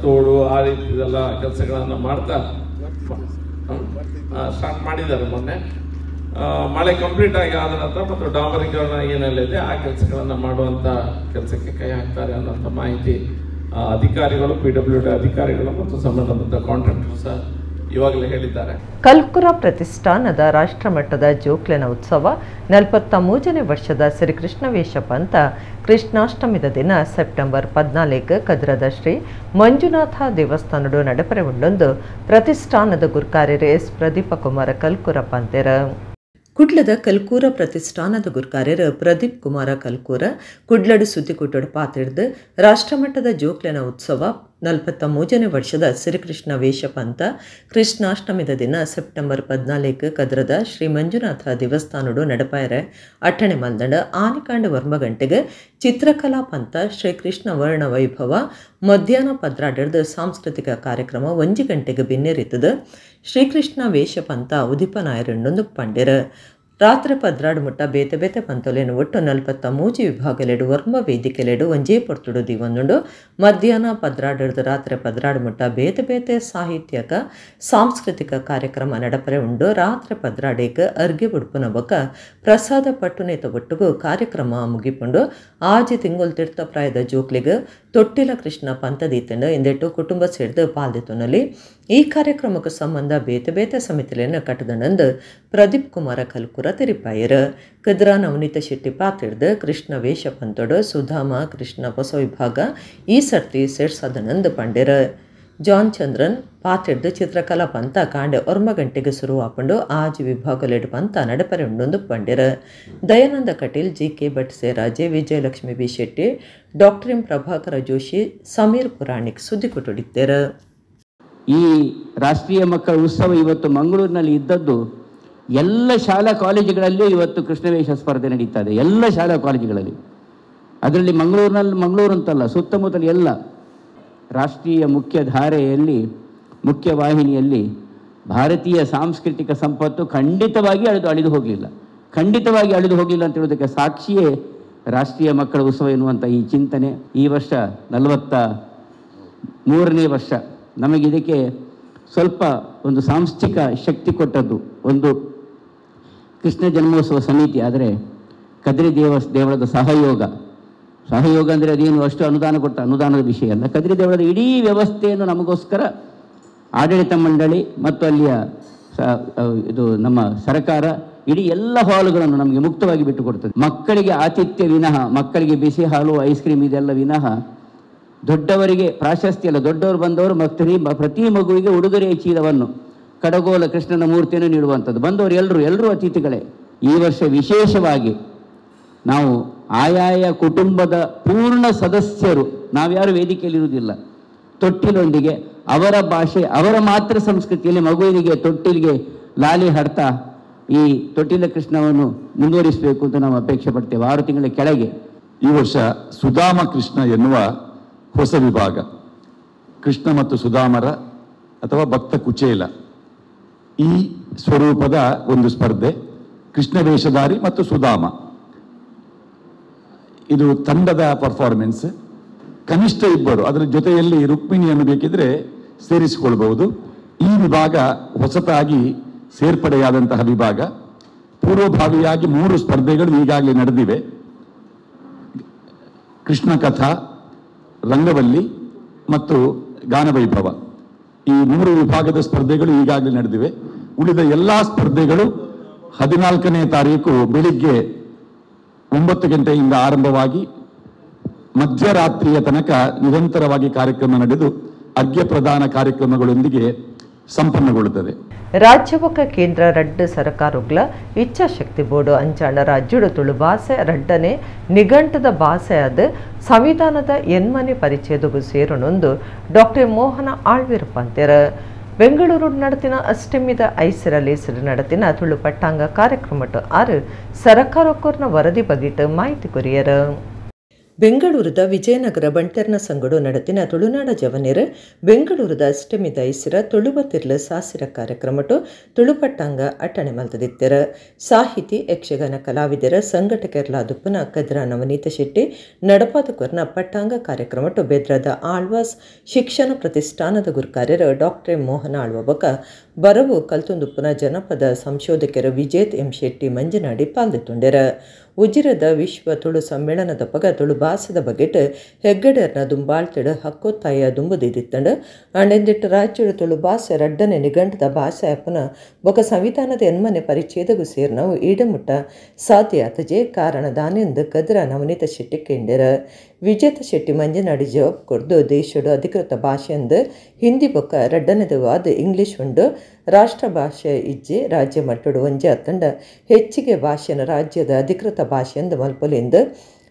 ತೋಡು ಆ ರೀತಿದೆಲ್ಲ ಕೆಲಸಗಳನ್ನು ಮಾಡ್ತಾ ಸ್ಟಾರ್ಟ್ ಮಾಡಿದ್ದಾರೆ ಮೊನ್ನೆ. ಮಳೆ ಕಂಪ್ಲೀಟ್ ಆಗಿ ಆದ ನಂತರ ಮತ್ತು ಡಾಂಬರೀಕರಣ ಏನೆಲ್ಲ ಆ ಕೆಲಸಗಳನ್ನು ಮಾಡುವಂಥ ಕೆಲಸಕ್ಕೆ ಕೈ ಹಾಕ್ತಾರೆ ಅನ್ನೋಂಥ ಮಾಹಿತಿ ಅಧಿಕಾರಿಗಳು, PWD ಅಧಿಕಾರಿಗಳು ಮತ್ತು ಸಂಬಂಧಪಟ್ಟ ಕಾಂಟ್ರಾಕ್ಟರ್ ಸಹ ಇವಾಗಲೇ ಹೇಳಿದ್ದಾರೆ. ಕಲ್ಕುರ ಪ್ರತಿಷ್ಠಾನದ ರಾಷ್ಟ್ರಮಟ್ಟದ ಜೋಕ್ಲೆನ ಉತ್ಸವ 43ನೇ ವರ್ಷದ ಶ್ರೀಕೃಷ್ಣ ವೇಷ ಪಂಥ ಕೃಷ್ಣಾಷ್ಟಮಿದ ದಿನ ಸೆಪ್ಟೆಂಬರ್ 14 ಕದ್ರದ ಶ್ರೀ ಮಂಜುನಾಥ ದೇವಸ್ಥಾನಡು ನಡೆಪರೆ ಉಂಡೊಂದು ಪ್ರತಿಷ್ಠಾನದ ಗುರ್ಕಾರ್ಯರು ಎಸ್ ಪ್ರದೀಪ ಕುಮಾರ ಕಲ್ಕುರ ಪಂತೆರ. ಕುಡ್ಲದ ಕಲ್ಕೂರ ಪ್ರತಿಷ್ಠಾನದ ಗುರ್ಕಾರ್ಯರು ಪ್ರದೀಪ್ ಕುಮಾರ ಕಲ್ಕೂರ ಕುಡ್ಲಡು ಸುದ್ದಿಕೂಟಡು ಪಾತಿಡ್ದು ರಾಷ್ಟ್ರಮಟ್ಟದ ಜೋಕ್ಲೆನ ಉತ್ಸವ 43ನೇ ವರ್ಷದ ಶ್ರೀಕೃಷ್ಣ ವೇಷಪಂಥ ಕೃಷ್ಣಾಷ್ಟಮಿದ ದಿನ ಸೆಪ್ಟೆಂಬರ್ 14 ಕದ್ರದ ಶ್ರೀ ಮಂಜುನಾಥ ದೇವಸ್ಥಾನಡು ನಡಪಾಯರೆ ಅಟ್ಟಣೆ ಮಲ್ದಂಡ ಆನಿಕಾಂಡ ವರ್ಮ ಗಂಟೆಗೆ ಚಿತ್ರಕಲಾ ಪಂಥ ಶ್ರೀಕೃಷ್ಣ ವರ್ಣ ವೈಭವ ಮಧ್ಯಾಹ್ನ 12 ಸಾಂಸ್ಕೃತಿಕ ಕಾರ್ಯಕ್ರಮ 1 ಗಂಟೆಗೆ ಬಿನ್ನೆರಿತದ ಶ್ರೀಕೃಷ್ಣ ವೇಷಪಂಥ ಉದಿಪನಾಯರಣ್ಣೊಂದು ಪಂಡಿರ. ರಾತ್ರಿ 12 ಮುಟ್ಟ ಬೇತೆ ಬೇತೆ ಪಂತೊಲೇನು ಒಟ್ಟು 43 ವಿಭಾಗಲೆಡು ವರ್ಮ ವೇದಿಕೆಲೆಡು ಒಂಜೇ ಪೊರ್ತುಡು ದಿವೊಂದುಂಡು. ಮಧ್ಯಾಹ್ನ 12 ರಾತ್ರಿ 12 ಮುಟ್ಟ ಬೇತೆ ಬೇತೆ ಸಾಹಿತ್ಯಕ ಸಾಂಸ್ಕೃತಿಕ ಕಾರ್ಯಕ್ರಮ ನಡಪರೆ ಉಂಡು. ರಾತ್ರಿ 12 ಅರ್ಗೆ ಬುಡ್ಪುನ ಬೊಕ್ಕ ಪ್ರಸಾದ ಪಟ್ಟುನೇತ ಒಟ್ಟುಗು ಕಾರ್ಯಕ್ರಮ ಮುಗಿಪುಂಡು. ಆಜಿ ತಿಂಗೊಲ್ ತೀರ್ಥಪ್ರಾಯದ ಜೋಕ್ಲಿಗ್ ತೊಟ್ಟಿಲ ಕೃಷ್ಣ ಪಂತದೀತಂಡು ಇಂದೆಟ್ಟು ಕುಟುಂಬ ಸೇರ್ದು ಪಾಲ್ದಿತುನಲ್ಲಿ. ಈ ಕಾರ್ಯಕ್ರಮಕ್ಕೆ ಸಂಬಂಧ ಬೇತೆ ಬೇತೆ ಸಮಿತಿಯನ್ನು ಕಟ್ಟದನಂದು ಪ್ರದೀಪ್ ಕುಮಾರ ಕಲ್ಕುರ ತೆರಿಪಾಯರು. ಕದ್ರಾ ನವನೀತ ಶೆಟ್ಟಿ ಪಾತಿಡ್ದು ಕೃಷ್ಣ ವೇಷ ಪಂತೊಡು ಸುಧಾಮ ಕೃಷ್ಣ ಹೊಸ ವಿಭಾಗ ಈ ಸರ್ತಿ ಸೇರ್ಸದನಂದು ಪಂಡಿರ. ಜಾನ್ ಚಂದ್ರನ್ ಪಾತಿಡ್ದು ಚಿತ್ರಕಲಾ ಪಂಥ ಕಾಂಡೆ 1 ಗಂಟೆಗೆ ಶುರುವಾಪಂಡು ಆಜಿ ವಿಭಾಗಲೆಡು ಪಂಥ ನಡಪರೆ ಉಂಡೊಂದು ಪಂಡಿರ. Dayananda Kateel, G K Bhat Seraje, Vijayalakshmi B Shetty, doctor M Prabhakara Joshi, Sameer Puranik ಸುದ್ದಿ ಕೊಟ್ಟಿದ್ದಾರೆ. ಈ ರಾಷ್ಟ್ರೀಯ ಮಕ್ಕಳ ಉತ್ಸವ ಇವತ್ತು ಮಂಗಳೂರಿನಲ್ಲಿ ಇದ್ದದ್ದು ಎಲ್ಲ ಶಾಲಾ ಕಾಲೇಜುಗಳಲ್ಲೂ ಇವತ್ತು ಕೃಷ್ಣವೇಷ ಸ್ಪರ್ಧೆ ನಡೀತಾ ಇದೆ, ಎಲ್ಲ ಶಾಲಾ ಕಾಲೇಜುಗಳಲ್ಲಿ. ಅದರಲ್ಲಿ ಮಂಗಳೂರಿನಲ್ಲಿ, ಮಂಗಳೂರು ಅಂತಲ್ಲ, ಸುತ್ತಮುತ್ತಲ ಎಲ್ಲ ರಾಷ್ಟ್ರೀಯ ಮುಖ್ಯ ಧಾರೆಯಲ್ಲಿ, ಮುಖ್ಯವಾಹಿನಿಯಲ್ಲಿ ಭಾರತೀಯ ಸಾಂಸ್ಕೃತಿಕ ಸಂಪತ್ತು ಖಂಡಿತವಾಗಿ ಅಳಿದು ಹೋಗಲಿಲ್ಲ, ಖಂಡಿತವಾಗಿ ಅಳಿದು ಹೋಗಲಿಲ್ಲ ಅಂತ ಹೇಳೋದಕ್ಕೆ ಸಾಕ್ಷಿಯೇ ರಾಷ್ಟ್ರೀಯ ಮಕ್ಕಳ ಉತ್ಸವ ಎನ್ನುವಂಥ ಈ ಚಿಂತನೆ. ಈ ವರ್ಷ 43ನೇ ವರ್ಷ. ನಮಗಿದಕ್ಕೆ ಸ್ವಲ್ಪ ಒಂದು ಸಾಂಸ್ಥಿಕ ಶಕ್ತಿ ಕೊಟ್ಟದ್ದು ಒಂದು ಕೃಷ್ಣ ಜನ್ಮೋತ್ಸವ ಸಮಿತಿ. ಆದರೆ ಕದ್ರಿ ದೇವಳದ ಸಹಯೋಗ, ಸಹಯೋಗ ಅಂದರೆ ಅದೇನು ಅಷ್ಟು ಅನುದಾನ ಕೊಟ್ಟ ಅನುದಾನದ ವಿಷಯ ಅಲ್ಲ. ಕದ್ರಿ ದೇವಳದ ಇಡೀ ವ್ಯವಸ್ಥೆಯನ್ನು ನಮಗೋಸ್ಕರ ಆಡಳಿತ ಮಂಡಳಿ ಮತ್ತು ಅಲ್ಲಿಯ ಇದು ನಮ್ಮ ಸರ್ಕಾರ ಇಡೀ ಎಲ್ಲ ಹಾಲುಗಳನ್ನು ನಮಗೆ ಮುಕ್ತವಾಗಿ ಬಿಟ್ಟುಕೊಡ್ತದೆ. ಮಕ್ಕಳಿಗೆ ಆತಿಥ್ಯ ವಿನಃ, ಮಕ್ಕಳಿಗೆ ಬಿಸಿ ಹಾಲು, ಐಸ್ ಕ್ರೀಮ್ ಇದೆಲ್ಲ ವಿನಃ ದೊಡ್ಡವರಿಗೆ ಪ್ರಾಶಸ್ತ್ಯ ಅಲ್ಲ. ದೊಡ್ಡವರು ಬಂದವರು ಪ್ರತಿ ಮಗುವಿಗೆ ಉಡುಗೊರೆಯ ಚೀಲವನ್ನು, ಕಡಗೋಲ ಕೃಷ್ಣನ ಮೂರ್ತಿಯನ್ನು ನೀಡುವಂಥದ್ದು. ಬಂದವರು ಎಲ್ಲರೂ ಅತಿಥಿಗಳೇ. ಈ ವರ್ಷ ವಿಶೇಷವಾಗಿ ನಾವು ಆಯಾಯ ಕುಟುಂಬದ ಪೂರ್ಣ ಸದಸ್ಯರು, ನಾವ್ಯಾರು ವೇದಿಕೆಯಲ್ಲಿರುವುದಿಲ್ಲ, ತೊಟ್ಟಿಲೊಂದಿಗೆ ಅವರ ಭಾಷೆ, ಅವರ ಮಾತೃ ಸಂಸ್ಕೃತಿಯಲ್ಲಿ ಮಗುವಿನಿಗೆ ತೊಟ್ಟಿಲಿಗೆ ಲಾಲಿ ಹಾಡ್ತಾ ಈ ತೊಟ್ಟಿಲ ಕೃಷ್ಣವನ್ನು ಮುಂದುವರಿಸಬೇಕು ಅಂತ ನಾವು ಅಪೇಕ್ಷೆ ಪಡ್ತೇವೆ. 6 ತಿಂಗಳ ಕೆಳಗೆ ಈ ವರ್ಷ ಸುಧಾಮ ಕೃಷ್ಣ ಎನ್ನುವ ಹೊಸ ವಿಭಾಗ, ಕೃಷ್ಣ ಮತ್ತು ಸುಧಾಮರ ಅಥವಾ ಭಕ್ತ ಕುಚೇಲ ಈ ಸ್ವರೂಪದ ಒಂದು ಸ್ಪರ್ಧೆ, ಕೃಷ್ಣ ವೇಷಧಾರಿ ಮತ್ತು ಸುಧಾಮ, ಇದು ತಂಡದ ಪರ್ಫಾರ್ಮೆನ್ಸ್. ಕನಿಷ್ಠ ಇಬ್ಬರು, ಅದರ ಜೊತೆಯಲ್ಲಿ ರುಕ್ಮಿಣಿಯನ್ನು ಬೇಕಿದ್ರೆ ಸೇರಿಸಿಕೊಳ್ಬಹುದು. ಈ ವಿಭಾಗ ಹೊಸತಾಗಿ ಸೇರ್ಪಡೆಯಾದಂತಹ ವಿಭಾಗ. ಪೂರ್ವಭಾವಿಯಾಗಿ 3 ಸ್ಪರ್ಧೆಗಳು ಈಗಾಗಲೇ ನಡೆದಿವೆ. ಕೃಷ್ಣ ಕಥಾ, ರಂಗವಲ್ಲಿ ಮತ್ತು ಗಾನವೈಭವ, ಈ 3 ವಿಭಾಗದ ಸ್ಪರ್ಧೆಗಳು ಈಗಾಗಲೇ ನಡೆದಿವೆ. ಉಳಿದ ಎಲ್ಲ ಸ್ಪರ್ಧೆಗಳು 14ನೇ ತಾರೀಕು ಬೆಳಿಗ್ಗೆ 9 ಗಂಟೆಯಿಂದ ಆರಂಭವಾಗಿ ಮಧ್ಯರಾತ್ರಿಯ ತನಕ ನಿರಂತರವಾಗಿ ಕಾರ್ಯಕ್ರಮ ನಡೆದು ಅರ್ಘ್ಯ ಪ್ರದಾನ ಕಾರ್ಯಕ್ರಮಗಳೊಂದಿಗೆ ಸಂಪನ್ನಗೊಳ್ಳುತ್ತದೆ. ರಾಜ್ಯವಕ ಕೇಂದ್ರ ರಡ್ಡು ಸರಕಾರುಗಳ ಇಚ್ಛಾಶಕ್ತಿ ಬೋರ್ಡು ಅಂಚಾಣ ರಾಜ್ಯಡು ತುಳು ಭಾಷೆ ರಡ್ಡನೆ ನಿಘಂಟದ ಭಾಷೆ ಆದ ಸಂವಿಧಾನದ ಎನ್ಮನೆ ಪರಿಚಯದಗೂ ಸೇರನೊಂದು ಡಾಕ್ಟರ್ ಮೋಹನ ಆಳ್ವಿರ ಪಂತೆರ. ಬೆಂಗಳೂರು ನಡತಿನ ಅಷ್ಟಮಿದ ಐಸರಲ್ಲಿ ಸಿರು ನಡತಿನ ತುಳು ಪಟ್ಟಾಂಗ ಕಾರ್ಯಕ್ರಮಟ್ಟು ಆರು ಸರಕಾರಕ್ಕೋರ್ನ ವರದಿ ಬಗಿಟ್ಟು ಮಾಹಿತಿ ಕೊರಿಯರು. ಬೆಂಗಳೂರದ ವಿಜಯನಗರ ಬಂಟರ್ನ ಸಂಗಡು ನಡತಿನ ತುಳುನಾಡ ಜವನೆರ್ ಬೆಂಗಳೂರದ ಅಷ್ಟಮಿ ದೈಸಿರ ತುಳುವ ತಿರ್ಲು ಸಾಸಿರ ಕಾರ್ಯಕ್ರಮಟು ತುಳುಪಟ್ಟಾಂಗ ಅಟ್ಟಣೆ ಮಲ್ತದಿತ್ತೆರ. ಸಾಹಿತಿ ಯಕ್ಷಗಾನ ಕಲಾವಿದರ ಸಂಘಟಕರ್ಲಾದುಪ್ಪನ ಕದ್ರ ನವನೀತ ಶೆಟ್ಟಿ ನಡಪಾದ ಕೊರ್ನ ಪಟ್ಟಾಂಗ ಕಾರ್ಯಕ್ರಮಟು ಬೆದ್ರದ ಆಳ್ವಾಸ್ ಶಿಕ್ಷಣ ಪ್ರತಿಷ್ಠಾನದ ಗುರುಕಾರ್ಯರು ಡಾಕ್ಟರ್ ಮೋಹನ ಆಳ್ವ ಬೊಕ ಬರವು ಕಲ್ತುಂದುಪ್ಪನ ಜನಪದ ಸಂಶೋಧಕರು ವಿಜೇತ್ ಎಂ ಶೆಟ್ಟಿ ಮಂಜನಾಡಿ ಪಾಲ್ದಿತ್ತುಂಡೆರ. ಉಜಿರದ ವಿಶ್ವ ತುಳು ಸಮ್ಮೇಳನದ ಪಗ ತುಳು ಭಾಷೆದ ಬಗೆಟ್ ಹೆಗ್ಗಡೆರ್ನ ದುಂಬಾಳ್ತಿಡು ಹಕ್ಕೊತ್ತಾಯ ದುಂಬುದಿತ್ತಂಡು ಅಂಡೆಂದಿಟ್ಟು ರಾಜ್ಯಡು ತುಳು ಭಾಷೆ ರಡ್ಡನೆ ನಿಘಂಟದ ಭಾಷೆ ಅಪ್ಪನ ಬೊಕ ಸಂವಿಧಾನದ ಎನ್ಮನೆ ಪರಿಚ್ಛೇದಗೂ ಸೇರ್ನವು ಈಡಮುಟ್ಟ ಸಾಧ್ಯ ಆತಜೆ ಕಾರಣ ದಾನೆಂದು ಕದ್ರ ನವನೀತ ಶೆಟ್ಟಿ ಕೇಂದ್ರ. ವಿಜೇತ ಶೆಟ್ಟಿ ಮಂಜನಾಡಿ ಜವಾಬ್ ಕೊರ್ದು ದೇಶಡು ಅಧಿಕೃತ ಭಾಷೆಂದು ಹಿಂದಿ ಬೊಕ್ಕ ರಡ್ಡನೆದವಾದ ಇಂಗ್ಲಿಷ್ ಉಂಡು, ರಾಷ್ಟ್ರ ಭಾಷೆ ಇಜ್ಜೆ ರಾಜ್ಯ ಮಟ್ಟಡು ಒಂಜೆ ಅತ್ತಂಡ ಹೆಚ್ಚಿಗೆ ಭಾಷೆನ ರಾಜ್ಯದ ಅಧಿಕೃತ ಭಾಷೆಂದು ಮಲ್ಪೊಲಿಂದು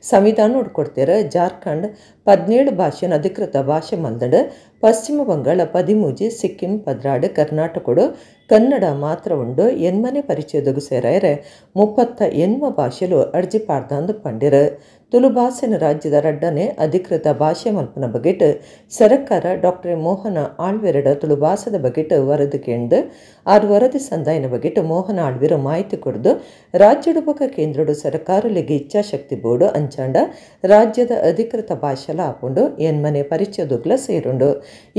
ಸಂವಿಧಾನ ಕೊಡ್ತೀರ. ಜಾರ್ಖಂಡ್ 17 ಭಾಷೆನ ಅಧಿಕೃತ ಭಾಷೆ ಮಲ್ದಂಡು, ಪಶ್ಚಿಮ ಬಂಗಾಳ 13, ಸಿಕ್ಕಿಂ 16, ಕರ್ನಾಟಕಡು ಕನ್ನಡ ಮಾತ್ರ ಉಂಡು. ಎನ್ಮನೆ ಪರಿಚಯದಗು ಸೇರಾಯರೆ 38 ಭಾಷೆಲು ಅರ್ಜಿ ಪಾಡ್ದಾಂದು ಪಂಡಿರ. ತುಳು ಭಾಷೆನ ರಾಜ್ಯದ ರಡ್ಡನೆ ಅಧಿಕೃತ ಭಾಷೆ ಮಲ್ಪನ ಬಗೆಟ್ ಸರಕಾರ ಡಾಕ್ಟರ್ ಮೋಹನ ಆಳ್ವೆರಡ ತುಳು ಭಾಷೆದ ಬಗೆಟ್ ವರದಿ ಕೇಂದು ಆರು ವರದಿ ಸಂದಾಯನ ಬಗೆಟ್ ಮೋಹನ ಆಳ್ವೆರು ಮಾಹಿತಿ ಕೊಡ್ದು ರಾಜ್ಯಡು ಬೊಕ ಕೇಂದ್ರಡು ಸರಕಾರಲಿಗೆ ಇಚ್ಛಾಶಕ್ತಿ ಬೋರ್ಡು ಅಂಚಾಂಡ ರಾಜ್ಯದ ಅಧಿಕೃತ ಭಾಷೆಲ ಆಪುಂಡು ಎನ್ಮನೆ ಪರಿಚಯದುಗ್ಲ ಸೇರುಂಡು.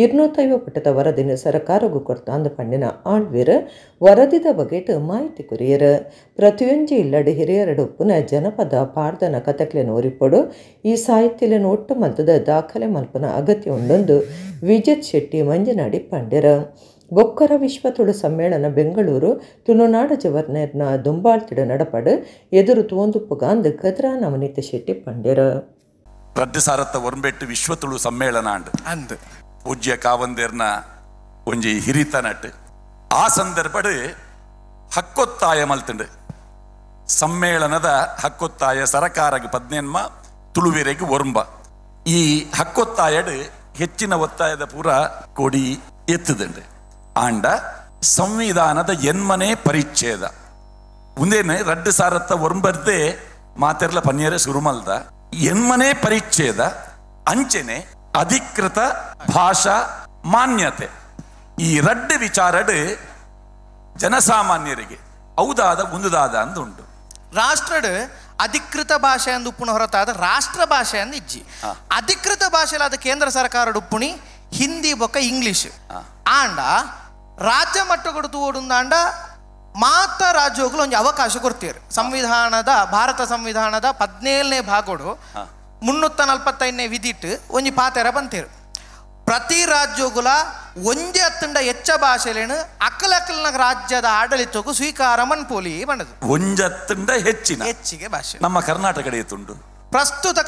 250 ಪುಟದ ವರದಿನ ಸರಕಾರಗೂ ಕೊರ್ತಾಂದು ಪಂಡಿನ ಆಳ್ವೆರು ವರದಿದ ಬಗೆಟ್ ಮಾಹಿತಿ ಕೊರಿಯರು. ಪ್ರತಿಯೊಂಜಿ ಇಲ್ಲಡು ಹಿರಿಯರಡು ಉಪ್ಪುನ ಜನಪದ ಪಾಡ್ದನ ಕಥಕ್ಲೆನ ಒರಿಪೊಡು ಈ ಸಾಹಿತ್ಯಲೆನ್ ಒಟ್ಟು ಮಲ್ತದ ದಾಖಲೆ ಮಲ್ಪನ ಅಗತ್ಯ ಉಂಡೊಂದು ವಿಜೇತ್ ಶೆಟ್ಟಿ ಮಂಜನಾಡಿ ಪಂಡೆರ. ಬೊಕ್ಕರ ವಿಶ್ವ ತುಳು ಸಮ್ಮೇಳನ ಬೆಂಗಳೂರು ತುಳುನಾಡ ಜವರ್ನೇರ್ನ ದುಂಬಾಳ್ತಿಡು ನಡಪಡು ಎದುರು ತೋಂದುಪ್ಪುಗಾಂದು ಕದ್ರಾ ನವನೀತ ಶೆಟ್ಟಿ ಪಂಡೆರ. ರಡ್ಡು ಸಾರತ್ತ ಒರ್ಂಬೆಟ್ಟು ವಿಶ್ವ ತುಳು ಸಮ್ಮೇಳನ ಅಂದ್ ಪೂಜ್ಯ ಕಾವಂದೇರ್ನ ಒಂಜಿ ಹಿರಿತನಟ್ ಆ ಸಂದರ್ಭಡ್ ಹಕ್ಕೊತ್ತಾಯ ಮಲ್ತುಂಡು. ಸಮ್ಮೇಳನದ ಹಕ್ಕೊತ್ತಾಯ ಸರಕಾರಗೆ ಪದ್ನೆನ್ಮ ತುಳುವೆರೆಗೆ ಒರ್ಂಬ ಈ ಹಕ್ಕೊತ್ತಾಯಡು ಹೆಚ್ಚಿನ ಒತ್ತಾಯದ ಪೂರ ಕೊಡಿ ಎತ್ತುದುಂಡು. ಆಂಡ ಸಂವಿಧಾನದ ಎನ್ಮನೆ ಪರಿಚ್ಛೇದ ಉಂದೇನೆ ರಡ್ಡು ಸಾರತ್ತ ಒರ್ಂಬರ್ದೆ ಮಾತೆರ್ಲ ಪನ್ಯರೆ ಸುರುಮಲ್ದ ಎನ್ಮನೆ ಪರಿಚ್ಛೇದ ಅಂಚೆನೆ ಅಧಿಕೃತ ಭಾಷಾ ಮಾನ್ಯತೆ ಈ ರಡ್ಡು ವಿಚಾರಡು ಜನಸಾಮಾನ್ಯರಿಗೆ ಔದಾದ ಉಂದುದಾದ ಅಂದುಂಟು. ರಾಷ್ಟ್ರಡ್ ಅಧಿಕೃತ ಭಾಷೆ ಅಂದು ಉಪ್ಪುನ ಹೊರತಾದ ರಾಷ್ಟ್ರ ಭಾಷೆ ಅಂದು ಇಜ್ಜಿ. ಅಧಿಕೃತ ಭಾಷೆಲಾದ ಕೇಂದ್ರ ಸರ್ಕಾರ ಉಪ್ಪುಣಿ ಹಿಂದಿ ಬೊಕ್ಕ ಇಂಗ್ಲಿಷ್ ಆಂಡ ರಾಜ್ಯ ಮಟ್ಟಗಳು ತೋಡುಂದಾಂಡ ಮಾತ ರಾಜ್ಯಗಳು ಒಂಜಿ ಅವಕಾಶ ಕೊಡ್ತೀರು. ಸಂವಿಧಾನದ ಭಾರತ ಸಂವಿಧಾನದ 17ನೇ ಭಾಗಡು 345ನೇ ವಿಧಿಟ್ಟು ಒಂಜಿ ಪಾತೆರ ಬಂತೀರು. ಪ್ರತಿ ರಾಜ್ಯಗಳ ಒಂಜೆ ಅತ್ತಂಡ ಹೆಚ್ಚ ಭಾಷೆಲೇನು ಅಕ್ಕಲಕ್ಕಲ್ನ ರಾಜ್ಯದ ಆಡಳಿತಕ್ಕೂ ಸ್ವೀಕಾರ ಮನ್ಪೋಲಿ ಬಣ್ಣದು. ಒಂಜತ್ತಂಡ ಹೆಚ್ಚಿನ ಹೆಚ್ಚಿಗೆ ಭಾಷೆ ನಮ್ಮ ಕರ್ನಾಟಕ ಉಂಟು. ಪ್ರಸ್ತುತ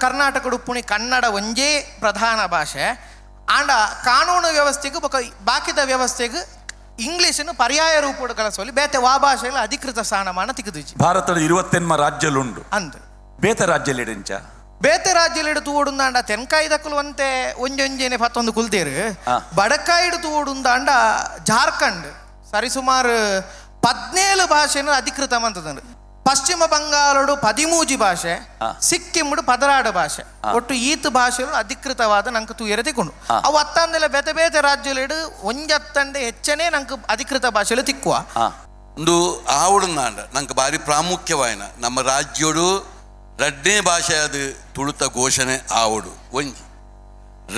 ಕರ್ನಾಟಕ ಉಪ್ಪುಣಿ ಕನ್ನಡ ಒಂಜೇ ಪ್ರಧಾನ ಭಾಷೆ ಆಂಡ ಕಾನೂನು ವ್ಯವಸ್ಥೆಗೂ ಬೊಕ ಬಾಕಿದ ವ್ಯವಸ್ಥೆಗೂ ಇಂಗ್ಲಿಷನ್ನು ಪರ್ಯಾಯ ರೂಪದ ಕಲಸೋಲಿ ಬೇತೆ ವಾ ಭಾಷೆಗಳ ಅಧಿಕೃತ ಸ್ಥಾನಮಾನ ತಿಕ್ಕುದಿಜಿ. ಭಾರತದ 28 ರಾಜ್ಯಲುಂಡು ಅಂದ್ ಬೇತೆ ರಾಜ್ಯಲಿಡೆಂಚ ಬೇತೆ ರಾಜ್ಯಲಿಡು ತೂಡುಂದಾಂಡ ತೆನ್ಕಾಯಿ ದಕ್ಕಲು ಅಂತೆ ಒಂಜೊಂಜೇನೆ ಪತ್ತೊಂದು ಕುಲ್ತೇರು. ಬಡಕಾಯಿಡು ತೂಡುಂದಾಂಡ ಜಾರ್ಖಂಡ್ ಸರಿಸುಮಾರು 17 ಭಾಷೆನ ಅಧಿಕೃತ ಮಂತದಂಡು. ಪಶ್ಚಿಮ ಬಂಗಾಳಡು 13 ಭಾಷೆ, ಸಿಕ್ಕಿಂಡು 16 ಭಾಷೆ, ಒಟ್ಟು ಈತ್ ಭಾಷೆಗಳು ಅಧಿಕೃತವಾದ ನಂಗೆ ತೂಯರೆ ತಿಕ್ಕೊಂಡು. ಅವು ಅತ್ತಂದೆಲ್ಲ ಬೇತೆ ಬೇತೆ ರಾಜ್ಯಲಿಡು ಒಂಜತ್ತಂಡೆ ಹೆಚ್ಚನೇ ನಂಗೆ ಅಧಿಕೃತ ಭಾಷೆಲು ತಿಕ್ಕುವ. ಒಂದು ಆವಡುಂದಾಂಡ ನಂಗೆ ಭಾರಿ ಪ್ರಾಮುಖ್ಯವಾಯಿನ ನಮ್ಮ ರಾಜ್ಯಡು ರಡ್ನೇ ಭಾಷೆ ಅದು ತುಳುತ ಘೋಷಣೆ ಆವಡು ಒಂಜಿ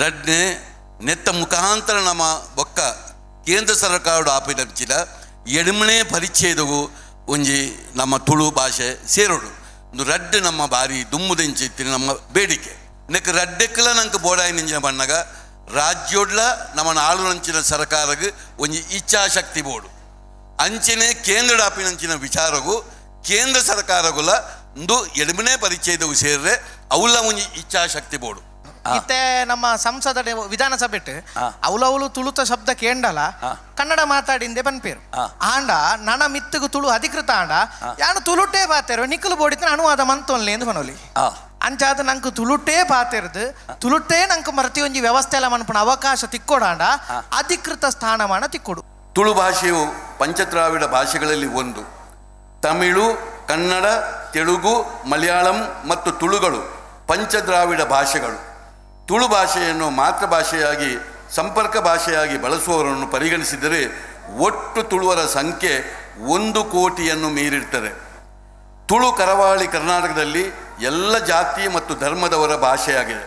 ರಡ್ನೇ ನೆತ್ತ ಮುಖಾಂತರ ನಮ್ಮ ಬೊಕ್ಕ ಕೇಂದ್ರ ಸರ್ಕಾರದ ಆಪಿನಂಚಿನ ಎಡ್ಮನೇ ಪರಿಚ್ಛೇದವು ಒಂಜಿ ನಮ್ಮ ತುಳು ಭಾಷೆ ಸೇರೋಡು. ಒಂದು ರಡ್ಡು ನಮ್ಮ ಭಾರಿ ದುಮ್ಮುದೆಂಚಿತ್ತಿನ ನಮ್ಮ ಬೇಡಿಕೆ. ನೆಕ್ ರಡ್ಡೆಕ್ಲ ನಂಗೆ ಬೋಡಾಯಿನಂಚಿನ ಬಣ್ಣಗ ರಾಜ್ಯೋಡ್ಲ ನಮ್ಮ ಆಳುನಂಚಿನ ಸರ್ಕಾರಕ್ಕೆ ಒಂಜಿ ಇಚ್ಛಾಶಕ್ತಿ ಬೋಡು. ಅಂಚನೆ ಕೇಂದ್ರ ಆಪಿನಂಚಿನ ವಿಚಾರಗೂ ಕೇಂದ್ರ ಸರ್ಕಾರಗುಲ ಒಂದು ಎಡ್ಮನೇ ಪರಿಚಯದವು ಸೇರ್ರೆ ಅವಲ ಒಂಜಿ ಇಚ್ಛಾಶಕ್ತಿ ಬೋಡು. ಇತ್ತೆ ನಮ್ಮ ಸಂಸದ ವಿಧಾನಸಭೆ ಅವಲವಲು ತುಳುತ ಶಬ್ದ ಕೇಂಡಲ ಕನ್ನಡ ಮಾತಾಡಿಂದೆ ಬನ್ಪೇರು. ಆಂಡ ನನ ಮಿತ್ತಗು ತುಳು ಅಧಿಕೃತ ಆಂಡ ಯಾನು ತುಳುಟೇ ಬಾತೇರು ನಿಕ್ಕಲು ಬೋಡಿತ ಅನುವಾದ ಮಂತೊನ್ಲೆ ಎಂದು ಬನೋಲಿ. ಅಂಚಾದ ನಂಗೆ ತುಳುಟೇ ಬಾತಿರ್ದು ತುಳುಟೇ ನಂಗೆ ಮರತಿ ಒಂಜಿ ವ್ಯವಸ್ಥೆ ಎಲ್ಲ ಮನ್ಪುನ ಅವಕಾಶ ತಿಕ್ಕೊಡಾಂಡ ಅಧಿಕೃತ ಸ್ಥಾನಮಾನ ತಿಕ್ಕೊಡು. ತುಳು ಭಾಷೆಯು ಪಂಚದ್ರಾವಿಡ ಭಾಷೆಗಳಲ್ಲಿ ಒಂದು. ತಮಿಳು, ಕನ್ನಡ, ತೆಲುಗು, ಮಲಯಾಳಂ ಮತ್ತು ತುಳುಗಳು ಪಂಚದ್ರಾವಿಡ ಭಾಷೆಗಳು. ತುಳು ಭಾಷೆಯನ್ನು ಮಾತೃಭಾಷೆಯಾಗಿ ಸಂಪರ್ಕ ಭಾಷೆಯಾಗಿ ಬಳಸುವವರನ್ನು ಪರಿಗಣಿಸಿದರೆ ಒಟ್ಟು ತುಳುವರ ಸಂಖ್ಯೆ 1 ಕೋಟಿಯನ್ನು ಮೀರಿರ್ತದೆ. ತುಳು ಕರಾವಳಿ ಕರ್ನಾಟಕದಲ್ಲಿ ಎಲ್ಲ ಜಾತಿ ಮತ್ತು ಧರ್ಮದವರ ಭಾಷೆಯಾಗಿದೆ.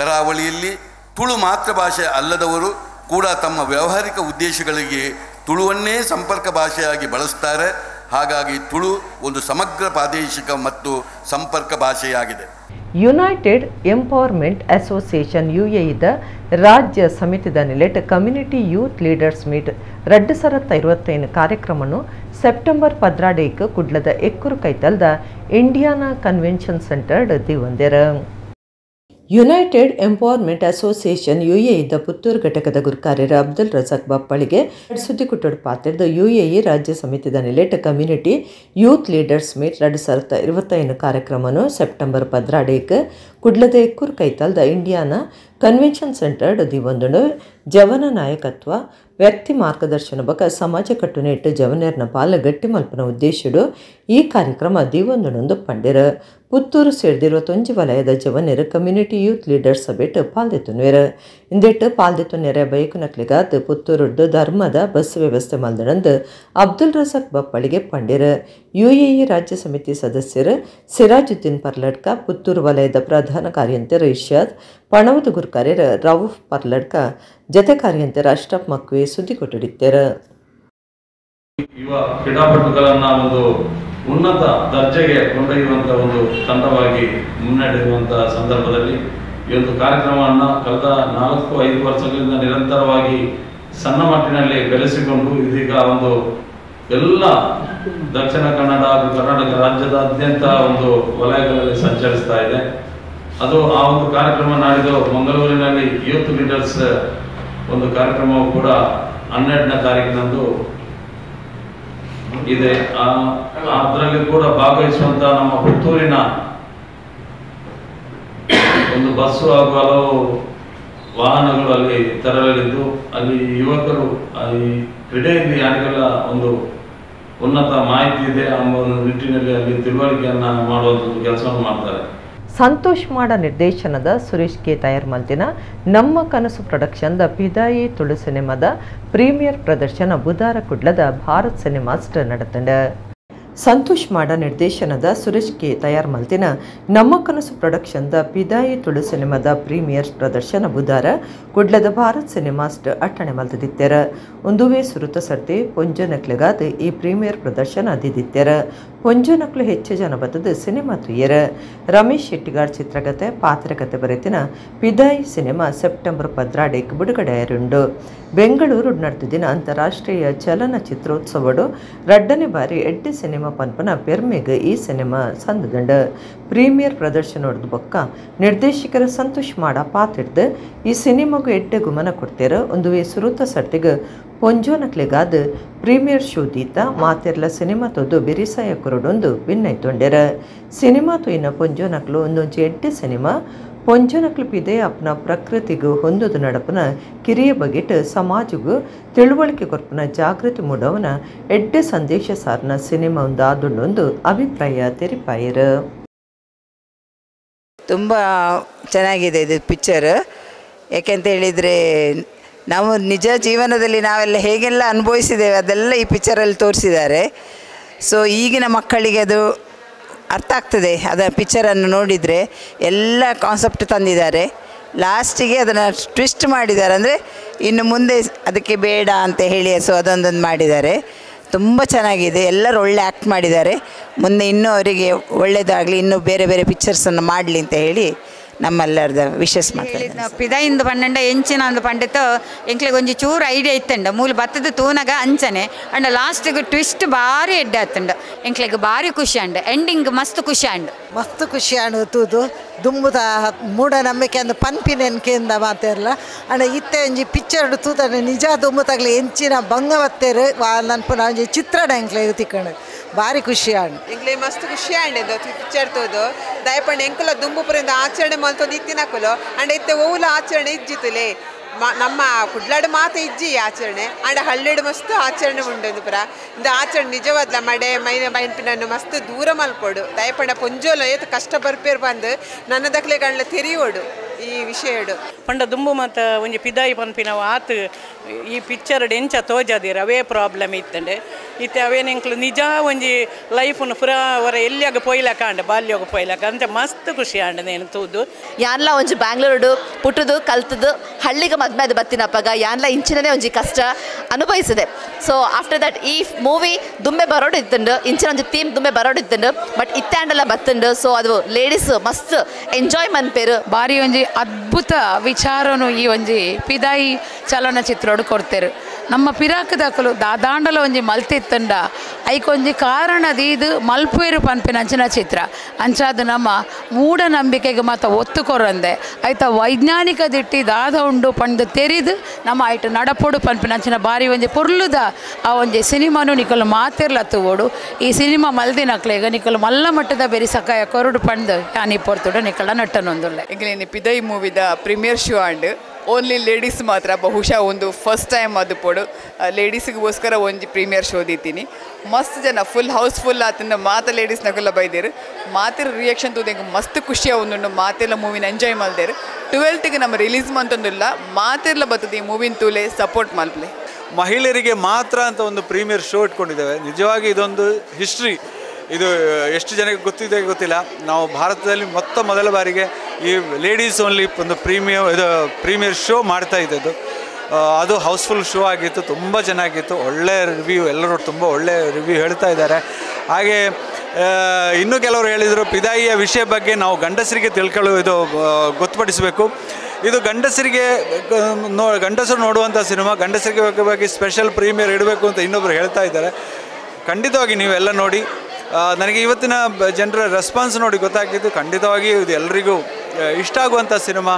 ಕರಾವಳಿಯಲ್ಲಿ ತುಳು ಮಾತೃಭಾಷೆ ಅಲ್ಲದವರು ಕೂಡ ತಮ್ಮ ವ್ಯಾವಹಾರಿಕ ಉದ್ದೇಶಗಳಿಗೆ ತುಳುವನ್ನೇ ಸಂಪರ್ಕ ಭಾಷೆಯಾಗಿ ಬಳಸ್ತಾರೆ. ಹಾಗಾಗಿ ತುಳು ಒಂದು ಸಮಗ್ರ ಪ್ರಾದೇಶಿಕ ಮತ್ತು ಸಂಪರ್ಕ ಭಾಷೆಯಾಗಿದೆ. ಯುನೈಟೆಡ್ ಎಂಪವರ್ಮೆಂಟ್ ಅಸೋಸಿಯೇಷನ್ ಯುಎಇದ ರಾಜ್ಯ ಸಮಿತಿದ ನಿಲೆಟ್ ಕಮ್ಯುನಿಟಿ ಯೂತ್ ಲೀಡರ್ಸ್ ಮೀಟ್ 2025 ಕಾರ್ಯಕ್ರಮವನ್ನು ಸೆಪ್ಟೆಂಬರ್ 12 ಕುಡ್ಲದ ಎಕ್ಕೂರು ಕೈತಲ್ದ ಇಂಡಿಯಾನಾ ಕನ್ವೆನ್ಷನ್ ಸೆಂಟರ್ ದಿವಂದೆರ. ಯುನೈಟೆಡ್ ಎಂಪವರ್ಮೆಂಟ್ ಅಸೋಸಿಯೇಷನ್ ಯುಎಇದ ಪುತ್ತೂರು ಘಟಕದ ಗುರುಕಾರ್ಯರ ಅಬ್ದುಲ್ ರಜಾಕ್ ಬಪ್ಪಳಿಗೆ ಸುದ್ದಿಕುಟ್ಟಡು ಪಾತ್ರದ ಯುಎಇ ರಾಜ್ಯ ಸಮಿತಿದ ನಿಲೆಟ್ ಕಮ್ಯುನಿಟಿ ಯೂತ್ ಲೀಡರ್ಸ್ ಮೀಟ್ 2025 ಕಾರ್ಯಕ್ರಮವನ್ನು ಸೆಪ್ಟೆಂಬರ್ 12 ಕುಡ್ಲದ ಎಕ್ಕೂರು ಕೈತಲ್ದ ಇಂಡಿಯಾನ ಕನ್ವೆನ್ಷನ್ ಸೆಂಟರ್ ದಿವಂದುಂಡು. ಜವನ ನಾಯಕತ್ವ ವ್ಯಕ್ತಿ ಮಾರ್ಗದರ್ಶನ ಬಕ ಸಮಾಜ ಕಟ್ಟುನಿಟ್ಟು ಜವನರ್ನ ಪಾಲ ಗಟ್ಟಿ ಮಲ್ಪನ ಉದ್ದೇಶಡು ಈ ಕಾರ್ಯಕ್ರಮ ದಿವಂದುಂಡು ಪಂಡಿರ. ಪುತ್ತೂರು ಸೇರಿದಿರುವ ತೊಂಜಿ ವಲಯದ ಜವನರು ಕಮ್ಯುನಿಟಿ ಯೂತ್ ಲೀಡರ್ಸ್ ಸಭೆಟ್ ಪಾಲ್ದೆತ್ತುನ್ವೇರು. ಇಂದೆಟ್ಟು ಪಾಲ್ದೆತ್ತು ನೆರೆ ಬೈಕುನಕ್ಲಿಗಾತ್ ಪುತ್ತೂರುಡ್ದು ಧರ್ಮದ ಬಸ್ ವ್ಯವಸ್ಥೆ ಮಲ್ದಣಂದು ಅಬ್ದುಲ್ ರಜಾಕ್ ಬಪ್ಪಳಿಗೆ ಪಂಡಿರ. ಯುಎಇ ರಾಜ್ಯ ಸಮಿತಿ ಸದಸ್ಯರು ಸಿರಾಜುದ್ದೀನ್ ಪರ್ಲಡ್ಕ, ಪುತ್ತೂರು ವಲಯದ ಪ್ರಧಾನ ಕಾರ್ಯಂತರು ಇರ್ಷಾದ್, ಪಣವದ ಗುರುಕಾರ್ಯರು ರವೂಫ್ ಪರ್ಲಡ್ಕ, ಜತೆ ಕಾರ್ಯಂತರ ಅಶ್ರಫ್ ಮಕ್ವೆ ಸುದ್ದಿ ಕೊಟ್ಟಿದ್ದಾರೆ. ಯುವ ಕ್ರೀಡಾಪಟುಗಳನ್ನು ಒಂದು ಉನ್ನತ ದರ್ಜೆಗೆ ಕೊಂಡೊಯ್ಯುವಂತಹ ಒಂದು ತಂಡವಾಗಿ ಮುನ್ನಡೆಯುವಂತಹ ಸಂದರ್ಭದಲ್ಲಿ ಈ ಒಂದು ಕಾರ್ಯಕ್ರಮವನ್ನು ಕಳೆದ 4-5 ವರ್ಷಗಳಿಂದ ನಿರಂತರವಾಗಿ ಸಣ್ಣ ಮಟ್ಟಿನಲ್ಲಿ ಬೆಳೆಸಿಕೊಂಡು ಇದೀಗ ಒಂದು ಎಲ್ಲ ದಕ್ಷಿಣ ಕನ್ನಡ ಹಾಗೂ ಕರ್ನಾಟಕ ರಾಜ್ಯದಾದ್ಯಂತ ಒಂದು ವಲಯಗಳಲ್ಲಿ ಸಂಚರಿಸ್ತಾ ಇದೆ. ಅದು ಆ ಒಂದು ಕಾರ್ಯಕ್ರಮ ನಾಡಿದ್ದು ಮಂಗಳೂರಿನಲ್ಲಿ ಯೂತ್ ಲೀಡರ್ಸ್ ಒಂದು ಕಾರ್ಯಕ್ರಮವು ಕೂಡ 12ನೇ ತಾರೀಕಿನಂದು ಇದೆ. ಅದರಲ್ಲಿ ಕೂಡ ಭಾಗವಹಿಸುವಂತ ನಮ್ಮ ಪುತ್ತೂರಿನ ಒಂದು ಬಸ್ಸು ಹಾಗೂ ಹಲವು ವಾಹನಗಳು ಅಲ್ಲಿ ತೆರಳಲಿದ್ದು, ಅಲ್ಲಿ ಯುವಕರು ಈ ಕ್ರೀಡೆಯಲ್ಲಿ ಯಾರಿಗೆಲ್ಲ ಒಂದು ಉನ್ನತ ಮಾಹಿತಿ ಇದೆ ಅನ್ನೋ ಒಂದು ನಿಟ್ಟಿನಲ್ಲಿ ಅಲ್ಲಿ ತಿಳುವಳಿಕೆಯನ್ನ ಮಾಡುವಂಥ ಕೆಲಸವನ್ನು ಮಾಡ್ತಾರೆ. ಸಂತೋಷ್ ಮಾಡ ನಿರ್ದೇಶನದ ಸುರೇಶ್ ಕೆ ತಯಾರ್ ಮಲ್ತಿನ ನಮ್ಮ ಕನಸು ಪ್ರೊಡಕ್ಷನ್ದ ಪಿದಾಯಿ ತುಳು ಸಿನಿಮಾದ ಪ್ರೀಮಿಯರ್ ಪ್ರದರ್ಶನ ಬುಧಾರ ಕುಡ್ಲದ ಭಾರತ್ ಸಿನಿಮಾಸ್ ನಡೆತಂಡ. ಸಂತೋಷ್ ಮಾಡ ನಿರ್ದೇಶನದ ಸುರೇಶ್ ಕೆ ತಯಾರ್ ಮಲ್ತಿನ ನಮ್ಮ ಕನಸು ಪ್ರೊಡಕ್ಷನ್ದ ಪಿದಾಯಿ ತುಳು ಸಿನಿಮಾದ ಪ್ರೀಮಿಯರ್ ಪ್ರದರ್ಶನ ಬುಧಾರ ಕುಡ್ಲದ ಭಾರತ್ ಸಿನಿಮಾಸ್ ಅಟ್ಟಣೆ ಮಲ್ತದಿತ್ತೆರ. ಒಂದುವೇ ಸುರುತ ಸರ್ತಿ ಪೊಂಜನಕ್ಲೆಗಾದ ಈ ಪ್ರೀಮಿಯರ್ ಪ್ರದರ್ಶನ ಅದಿದಿತ್ತೆರ. ಪೊಂಜನಕ್ಲು ಹೆಚ್ಚು ಜನ ಬತ್ತದ ಸಿನಿಮಾ ತುಯ್ಯರ. ರಮೇಶ್ ಶೆಟ್ಟಿಗಾರ್ ಚಿತ್ರಕಥೆ ಪಾತ್ರಕಥೆ ಬರೆತಿನ ಪಿದಾಯಿ ಸಿನಿಮಾ ಸೆಪ್ಟೆಂಬರ್ 12 ಬಿಡುಗಡೆಯಾರುಂಡು. ಬೆಂಗಳೂರು ನಡೆದಿನ ಅಂತಾರಾಷ್ಟ್ರೀಯ ಚಲನಚಿತ್ರೋತ್ಸವಡು 2ನೇ ಬಾರಿ ಎಡ್ಡೆ ಸಿನಿಮಾ ಪನ್ಪನ ಪೆರ್ಮೆಗ್ ಈ ಸಿನಿಮಾ ಸಂದದಂಡ. ಪ್ರೀಮಿಯರ್ ಪ್ರದರ್ಶನದ ಬೊಕ್ಕ ನಿರ್ದೇಶಕರ ಸಂತೋಷ್ ಮಾಡ ಪಾತಿಡ್ದು ಈ ಸಿನಿಮಾಗೂ ಎಡ್ಡೆ ಗುಮನ ಕೊಡ್ತೇರ. ಒಂದುವೇ ಸುರುತ ಸರ್ತಿಗೆ ಪೊಂಜೋನಕ್ಲೆಗಾದ ಪ್ರೀಮಿಯರ್ ಶೋ ದೀತ ಮಾತೆರ್ಲ ಸಿನಿಮಾ ತೊದ್ದು ಬಿರಿಸಾಯ ಕೊರಡೊಂದು ವಿನ್ನೈತೊಂಡೆರ. ಸಿನಿಮಾ ತೊಯ್ನ ಪೊಂಜೋನಕ್ಲು ಒಂದೊಂಜಿ ಎಡ್ಡೆ ಸಿನಿಮಾ ಪೊಂಜನಕ್ಲು ಪಿದೆ ಅಪ್ನ ಪ್ರಕೃತಿಗೂ ಹೊಂದದು ನಡಪನ ಕಿರಿಯ ಬಗೆಟ್ ಸಮಾಜಗೂ ತಿಳುವಳಿಕೆ ಕೊರ್ಪನ ಜಾಗೃತಿ ಮೂಡವನ ಎಡ್ಡೆ ಸಂದೇಶ ಸಾರನ ಸಿನಿಮಾ ಒಂದಾದುಂಡೊಂದು ಅಭಿಪ್ರಾಯ ತೆರಿಪಾಯರು. ತುಂಬ ಚೆನ್ನಾಗಿದೆ ಇದು ಪಿಕ್ಚರ್. ಯಾಕೆಂತ ಹೇಳಿದರೆ ನಾವು ನಿಜ ಜೀವನದಲ್ಲಿ ನಾವೆಲ್ಲ ಹೇಗೆಲ್ಲ ಅನುಭವಿಸಿದ್ದೇವೆ ಅದೆಲ್ಲ ಈ ಪಿಕ್ಚರಲ್ಲಿ ತೋರಿಸಿದ್ದಾರೆ. ಸೊ ಈಗಿನ ಮಕ್ಕಳಿಗೆ ಅದು ಅರ್ಥ ಆಗ್ತದೆ. ಅದರ ಪಿಕ್ಚರನ್ನು ನೋಡಿದರೆ ಎಲ್ಲ ಕಾನ್ಸೆಪ್ಟ್ ತಂದಿದ್ದಾರೆ. ಲಾಸ್ಟಿಗೆ ಅದನ್ನು ಟ್ವಿಸ್ಟ್ ಮಾಡಿದ್ದಾರೆ, ಅಂದರೆ ಇನ್ನು ಮುಂದೆ ಅದಕ್ಕೆ ಬೇಡ ಅಂತ ಹೇಳಿ ಸೊ ಅದೊಂದೊಂದು ಮಾಡಿದ್ದಾರೆ. ತುಂಬ ಚೆನ್ನಾಗಿದೆ, ಎಲ್ಲರೂ ಒಳ್ಳೆ ಆ್ಯಕ್ಟ್ ಮಾಡಿದ್ದಾರೆ. ಮುಂದೆ ಇನ್ನೂ ಅವರಿಗೆ ಒಳ್ಳೆಯದಾಗಲಿ, ಇನ್ನೂ ಬೇರೆ ಬೇರೆ ಪಿಕ್ಚರ್ಸನ್ನು ಮಾಡಲಿ ಅಂತ ಹೇಳಿ ನಮ್ಮೆಲ್ಲರದ ವಿಶಸ್ ಮಾಡ್ತಾರೆ. ಪಿದಾಯಿಂದ ಪಂಡ ಎಂಚಿನ ಅಂದು ಪಂಡಿತ ಎಂಕ್ಲೆಗ್ ಒಂಜಿ ಚೂರು ಐಡಿಯಾ ಇತ್ತಂಡ ಮೂಲು ಬತ್ತದ ತೂನಗ ಅಂಚನೆ ಅಂಡ ಲಾಸ್ಟಿಗೆ ಟ್ವಿಸ್ಟ್ ಭಾರಿ ಎಡ್ಡೆ ಆತಂಡ. ಎಂಕ್ಲೆಗ್ ಭಾರಿ ಖುಷಿ ಅಂಡ, ಎಂಡಿಂಗ್ ಮಸ್ತ್ ಖುಷಿ ಅಂಡ್, ಮಸ್ತ್ ಖುಷಿ ಅಂಡು ತೂದು ದುಂಬುದ ಮೂಢನಂಬಿಕೆ ಅಂದು ಪನ್ಪಿನ ಎನ್ಕೆಂದ ಮಾತೆರ್ಲ ಅಂಡ ಇತ್ತೆ ಒಂಜಿ ಪಿಕ್ಚರ್ ತೂತನೆ ನಿಜ ದುಂಬು ತಗಲಿ ಎಂಚಿನ ಬಂಗ ಬತ್ತೇರು ನನ್ಪುನ ಒಂಜಿ ಚಿತ್ರಣ ಎಂಕ್ಲೆಗ್ ತಿಕ್ಕಂಡು ಭಾರಿ ಖುಷಿ ಆಂಡ್. ಎಂಕ್ಲೆ ಮಸ್ತ್ ಖುಷಿ ಆಂಡ್ ಪಿಕ್ಚರ್ ತೂದು ದಯಪಂಡ ಎಂಕುಲ ದುಂಬು ಪುರಿಂದ ಆಚರಣೆ ಮಲ್ತೊಂದು ಇತ್ತಿನಕುಲು ಅಂಡ ಇತ್ತೆ ಓವುಲ ಆಚರಣೆ ಇಜ್ಜಿತುಲೆ ನಮ್ಮ ಕುಡ್ಲಾಡು ಮಾತ ಇಜ್ಜಿ ಆಚರಣೆ ಆಂಡ ಹಳ್ಳಿಡು ಮಸ್ತ್ ಆಚರಣೆ ಉಂಡು ಪುರ ಇಂದು ಆಚರಣೆ ನಿಜವಾದ್ಲ ಮಡೆ ಮೈನ ಬೈನ್ಪಿನನ್ನು ಮಸ್ತ್ ದೂರ ಮಲ್ಪೊಡು ದಯಪಂಡ ಪೊಂಜೋಲ ಏತ್ ಕಷ್ಟ ಬರ್ಪೇರು ಬಂದು ನನ್ನ ದಕ್ಲೆ ಗಂಡ್ಲ ತೆರಿಯೋಡು ಈ ವಿಷಯಡು ಪಂಡ ದುಂಬು ಮಾತ ಒಂಜಿ ಪಿದಾಯಿ ಪನ್ಪಿನವು ಆತು ಈ ಪಿಕ್ಚರ್ ಎಂಚ ತೋಜದಿರ ಅವೇ ಪ್ರಾಬ್ಲಮ್ ಇತ್ತಂಡೆ ಇತ್ತೆ ಅವೇನೆಂಕ್ಲು ನಿಜ ಒಂಜಿ ಲೈಫ್ನು ಪುರಾ ಅವರ ಎಲ್ಲಿಯಾಗ ಪೋಯ್ಲಕ ಅಂಡ ಬಾಲ್ಯೋಗ ಪೋಯ್ಲಕ ಅಂತ ಮಸ್ತ್ ಖುಷಿ ಆಂಡ ನೇನು ತೂದು ಯಾನ್ಲ ಒಂಜಿ ಬ್ಯಾಂಗ್ಳೂರುಡು ಪುಟ್ಟುದು ಕಲ್ತದು ಹಳ್ಳಿಗೆ ಮದ್ಮೆ ಅದು ಬತ್ತಿನಪ್ಪಗ ಯಾನ್ಲ ಇಂಚಿನನೇ ಒಂಜಿ ಕಷ್ಟ ಅನುಭವಿಸಿದೆ. So after that ಈ ಮೂವಿ ದುಂಬೆ ಬರೋಡು ಇತ್ತುಂಡು, ಇಂಚಿನ ಒಂಜಿ ಥೀಮ್ ದುಂಬೆ ಬರೋಡು ಇತ್ತುಂಡು, ಬಟ್ ಇತ್ತಾಂಡಲ ಬತ್ತುಂಡು. ಸೊ ಅದು ಲೇಡೀಸ್ ಮಸ್ತ್ ಎಂಜಾಯ್ ಮನ್ಪೇರು. ಬಾರಿ ಒಂಜಿ ಅದ್ಭುತ ವಿಚಾರನು ಈ ಒಂಜಿ ಪಿದಾಯಿ ಚಲನಚಿತ್ರೋಡು ಕೊಡ್ತೇರು. ನಮ್ಮ ಪಿರಾಕದಕಲು ದಾದಾಂಡಲ ಒಂಜಿ ಮಲ್ತಿತ್ತಂಡ ಐಕೊಂಜಿ ಕಾರಣ ದೀದು ಮಲ್ಪೇರು ಪನ್ಪಿನ ಅಂಚಿನ ಚಿತ್ರ ಅಂಚಾದ ನಮ್ಮ ಮೂಢನಂಬಿಕೆಗೆ ಮಾತ ಒತ್ತು ಕೊರಂದೆ ಆಯ್ತಾ ವೈಜ್ಞಾನಿಕ ದಿಟ್ಟಿ ದಾದ ಉಂಡು ಪಂಡು ತೆರಿದು ನಮ್ಮ ಐಟು ನಡಪೋಡು ಪನ್ಪಿನ ಅಂಚಿನ ಬಾರಿ ಒಂಜಿ ಪೊರ್ಲುದ ಆ ಒಂಜಿ ಸಿನಿಮಾನು ನಿಕಲು ಮಾತಿರ್ಲ ತೂವೋಡು. ಈ ಸಿನಿಮಾ ಮಲ್ದಿನಕ್ಲೆಗ ನಿಕಲು ಮಲ್ಲ ಮಟ್ಟದ ಬೆರಿ ಸಕಾಯ ಕೊರಡು ಪಂಡು ಯಾನಿ ಪೊರ್ತುಡು ನಿಕಲ ನಟ್ಟನೊಂದುಲ್ಲೆ. ಎಂಕ್ಲೇನಿ ಪಿದೈ ಮೂವಿದ premiere show and only ladies ಮಾತ್ರ ಬಹುಶಃ ಒಂದು ಫಸ್ಟ್ ಟೈಮ್ ಅದು ಪೋಡು ಲೇಡೀಸ್ಗೋಸ್ಕರ ಒಂಜಿ ಪ್ರೀಮಿಯರ್ ಶೋ ದೀತೀನಿ. ಮಸ್ತ್ ಜನ full house full ಆತನ ಮಾತ ಲೇಡೀಸ್ ನಕುಲ ಬೈದೇರು ಮಾತಿರ ರಿಯಾಕ್ಷನ್ ತೂದು ಎಂಕ್ ಮಸ್ತ್ ಖುಷಿ ಆವೊಂದುಂಡು. ಮಾತೆಲ್ಲ ಮೂವಿನ ಎಂಜಾಯ್ ಮಲ್ದೇರು. 12ಗೆ ನಮ್ಮ ರಿಲೀಸ್ ಮಂತೊಂದುಲ್ಲ ಮಾತಿರ್ಲ ಬರ್ತದೆ ಈ ಮೂವಿನ ತೂಲೆ ಸಪೋರ್ಟ್ ಮಲ್ಪಲೆ. ಮಹಿಳೆಯರಿಗೆ ಮಾತ್ರ ಅಂತ ಒಂದು ಪ್ರೀಮಿಯರ್ ಶೋ ಇಟ್ಕೊಂಡಿದ್ದೇವೆ. ನಿಜವಾಗಿ ಇದೊಂದು ಹಿಸ್ಟ್ರಿ, ಇದು ಎಷ್ಟು ಜನಕ್ಕೆ ಗೊತ್ತಿದೆ ಗೊತ್ತಿಲ್ಲ. ನಾವು ಭಾರತದಲ್ಲಿ ಮೊತ್ತ ಮೊದಲ ಬಾರಿಗೆ ಈ ಲೇಡೀಸ್ ಓನ್ಲಿ ಒಂದು ಪ್ರೀಮಿಯರ್ ಶೋ ಮಾಡ್ತಾ ಇದ್ದದ್ದು. ಅದು house full show ಆಗಿತ್ತು, ತುಂಬ ಚೆನ್ನಾಗಿತ್ತು. ಒಳ್ಳೆಯ ರಿವ್ಯೂ, ಎಲ್ಲರೂ ತುಂಬ ಒಳ್ಳೆಯ ರಿವ್ಯೂ ಹೇಳ್ತಾ ಇದ್ದಾರೆ. ಹಾಗೆ ಇನ್ನೂ ಕೆಲವರು ಹೇಳಿದರು ಪಿದಾಯಿಯ ವಿಷಯ ಬಗ್ಗೆ ನಾವು ಗಂಡಸರಿಗೆ ತಿಳ್ಕೊಳ್ಳೋ ಇದು ಗೊತ್ತುಪಡಿಸಬೇಕು. ಇದು ಗಂಡಸರಿಗೆ ಗಂಡಸರು ನೋಡುವಂಥ ಸಿನಿಮಾ, ಗಂಡಸರಿಗೆ ಬಗ್ಗೆ ಸ್ಪೆಷಲ್ ಪ್ರೀಮಿಯರ್ ಇಡಬೇಕು ಅಂತ ಇನ್ನೊಬ್ಬರು ಹೇಳ್ತಾ ಇದ್ದಾರೆ. ಖಂಡಿತವಾಗಿ ನೀವೆಲ್ಲ ನೋಡಿ. ನನಗೆ ಇವತ್ತಿನ ಜನರ ರೆಸ್ಪಾನ್ಸ್ ನೋಡಿ ಗೊತ್ತಾಗಿದ್ದು ಖಂಡಿತವಾಗಿ ಇದು ಎಲ್ರಿಗೂ ಇಷ್ಟ ಆಗುವಂಥ ಸಿನಿಮಾ.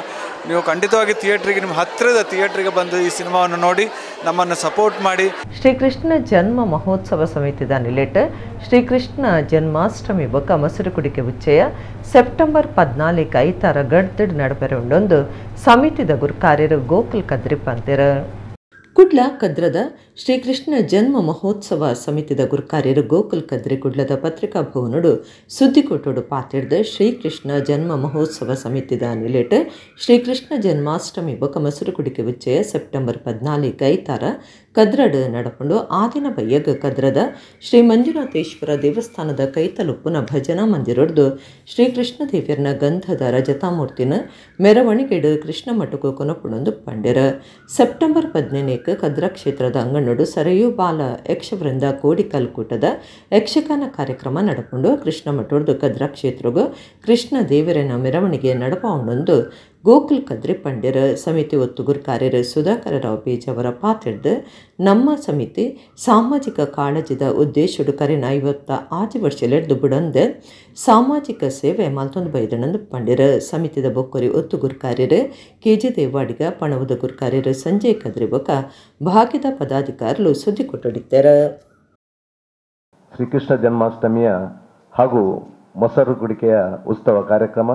ನೀವು ಖಂಡಿತವಾಗಿ ಥಿಯೇಟ್ರಿಗೆ, ನಿಮ್ಮ ಹತ್ತಿರದ ಥಿಯೇಟ್ರಿಗೆ ಬಂದು ಈ ಸಿನಿಮಾವನ್ನು ನೋಡಿ ನಮ್ಮನ್ನು ಸಪೋರ್ಟ್ ಮಾಡಿ. ಶ್ರೀಕೃಷ್ಣ ಜನ್ಮ ಮಹೋತ್ಸವ ಸಮಿತಿದ ನಿಲೆಟ್ ಶ್ರೀಕೃಷ್ಣ ಜನ್ಮಾಷ್ಟಮಿ ಬೊಕ್ಕ ಮೊಸರು ಕುಡಿಕೆ ಉಚ್ಚಯ ಸೆಪ್ಟೆಂಬರ್ 14 ಐತಾರ ಗಡ್ದಡ್ ನಡಪೆರೆ ಉಂಡೊಂದು ಸಮಿತಿದ ಗುರುಕಾರ್ಯರು ಗೋಕುಲ್ ಕದ್ರಿ ಪಂತೆರ. ಕುಡ್ಲ ಕದ್ರದ ಶ್ರೀಕೃಷ್ಣ ಜನ್ಮ ಮಹೋತ್ಸವ ಸಮಿತಿದ ಗುರುಕಾರ್ಯರು ಗೋಕುಲ್ ಕದ್ರಿ ಕುಡ್ಲದ ಪತ್ರಿಕಾ ಭವನಡು ಸುದ್ದಿಕೊಟ್ಟೋಡು ಪಾತಿಡ್ದ ಶ್ರೀಕೃಷ್ಣ ಜನ್ಮ ಮಹೋತ್ಸವ ಸಮಿತಿದ ನಿಲೆಟ್ ಶ್ರೀಕೃಷ್ಣ ಜನ್ಮಾಷ್ಟಮಿ ಬೊಕ್ಕ ಮೊಸರು ಕುಡಿಕೆ ಉಚ್ಚಯ ಸೆಪ್ಟೆಂಬರ್ 14 ಐತಾರ ಕದ್ರಡ್ ನಡಪುಂಡು. ಆದಿನ ಬಯ್ಯಗ್ ಕದ್ರದ ಶ್ರೀ ಮಂಜುನಾಥೇಶ್ವರ ದೇವಸ್ಥಾನದ ಕೈತಲುಪ್ಪುನ ಭಜನಾ ಮಂದಿರೊಡ್ದು ಶ್ರೀಕೃಷ್ಣ ದೇವ್ಯರ್ನ ಗಂಧದ ರಜತಾಮೂರ್ತಿನ ಮೆರವಣಿಗೆಡು ಕೃಷ್ಣ ಮಠಕ್ಕೂ ಕೊನಪುಣೊಂದು ಪಂಡೆರ. ಸೆಪ್ಟೆಂಬರ್ 15 ಕದ್ರ ಕ್ಷೇತ್ರದ ಅಂಗನಡು ಸರಯು ಬಾಲ ಯಕ್ಷವೃಂದ ಕೋಡಿಕಲ್ ಕೂಟದ ಯಕ್ಷಗಾನ ಕಾರ್ಯಕ್ರಮ ನಡಪುಂಡು. ಕೃಷ್ಣ ಮಠೊಡ್ದು ಕದ್ರ ಕ್ಷೇತ್ರಗೂ ಕೃಷ್ಣ ದೇವರನ ಮೆರವಣಿಗೆ ನಡಪೌಂಡೊಂದು ಗೋಕುಲ್ ಕದ್ರಿ ಪಂಡ್ಯರ. ಸಮಿತಿ ಒತ್ತುಗುರು ಕಾರ್ಯರು ಸುಧಾಕರ ರಾವ್ ಬೇಜವರ ಪಾತಿಡ್ದು ನಮ್ಮ ಸಮಿತಿ ಸಾಮಾಜಿಕ ಕಾಳಜಿದ ಉದ್ದೇಶಡು ಕರೆನ 56 ವರ್ಷಲೆಡ್ದು ಬುಡಂದೆ ಸಾಮಾಜಿಕ ಸೇವೆ ಮಲ್ತೊಂದು ಬೈದಣಂದು ಪಂಡ್ಯರ. ಸಮಿತಿದ ಬೊಕ್ಕರಿ ಒತ್ತುಗುರು ಕಾರ್ಯರು ಕೆ ಜೆ ದೇವಾಡಿಗ, ಪಣವದ ಗುರುಕಾರ್ಯರು ಸಂಜಯ್ ಕದ್ರಿ ಬೊಕ್ಕ ಭಾಗ್ಯದ ಪದಾಧಿಕಾರಿಗಳು ಸುದ್ದಿ ಕೊಟ್ಟಡಿದ್ದಾರೆ. ಶ್ರೀಕೃಷ್ಣ ಜನ್ಮಾಷ್ಟಮಿಯ ಹಾಗೂ ಮೊಸರು ಕುಡಿಕೆಯ ಉತ್ಸವ ಕಾರ್ಯಕ್ರಮ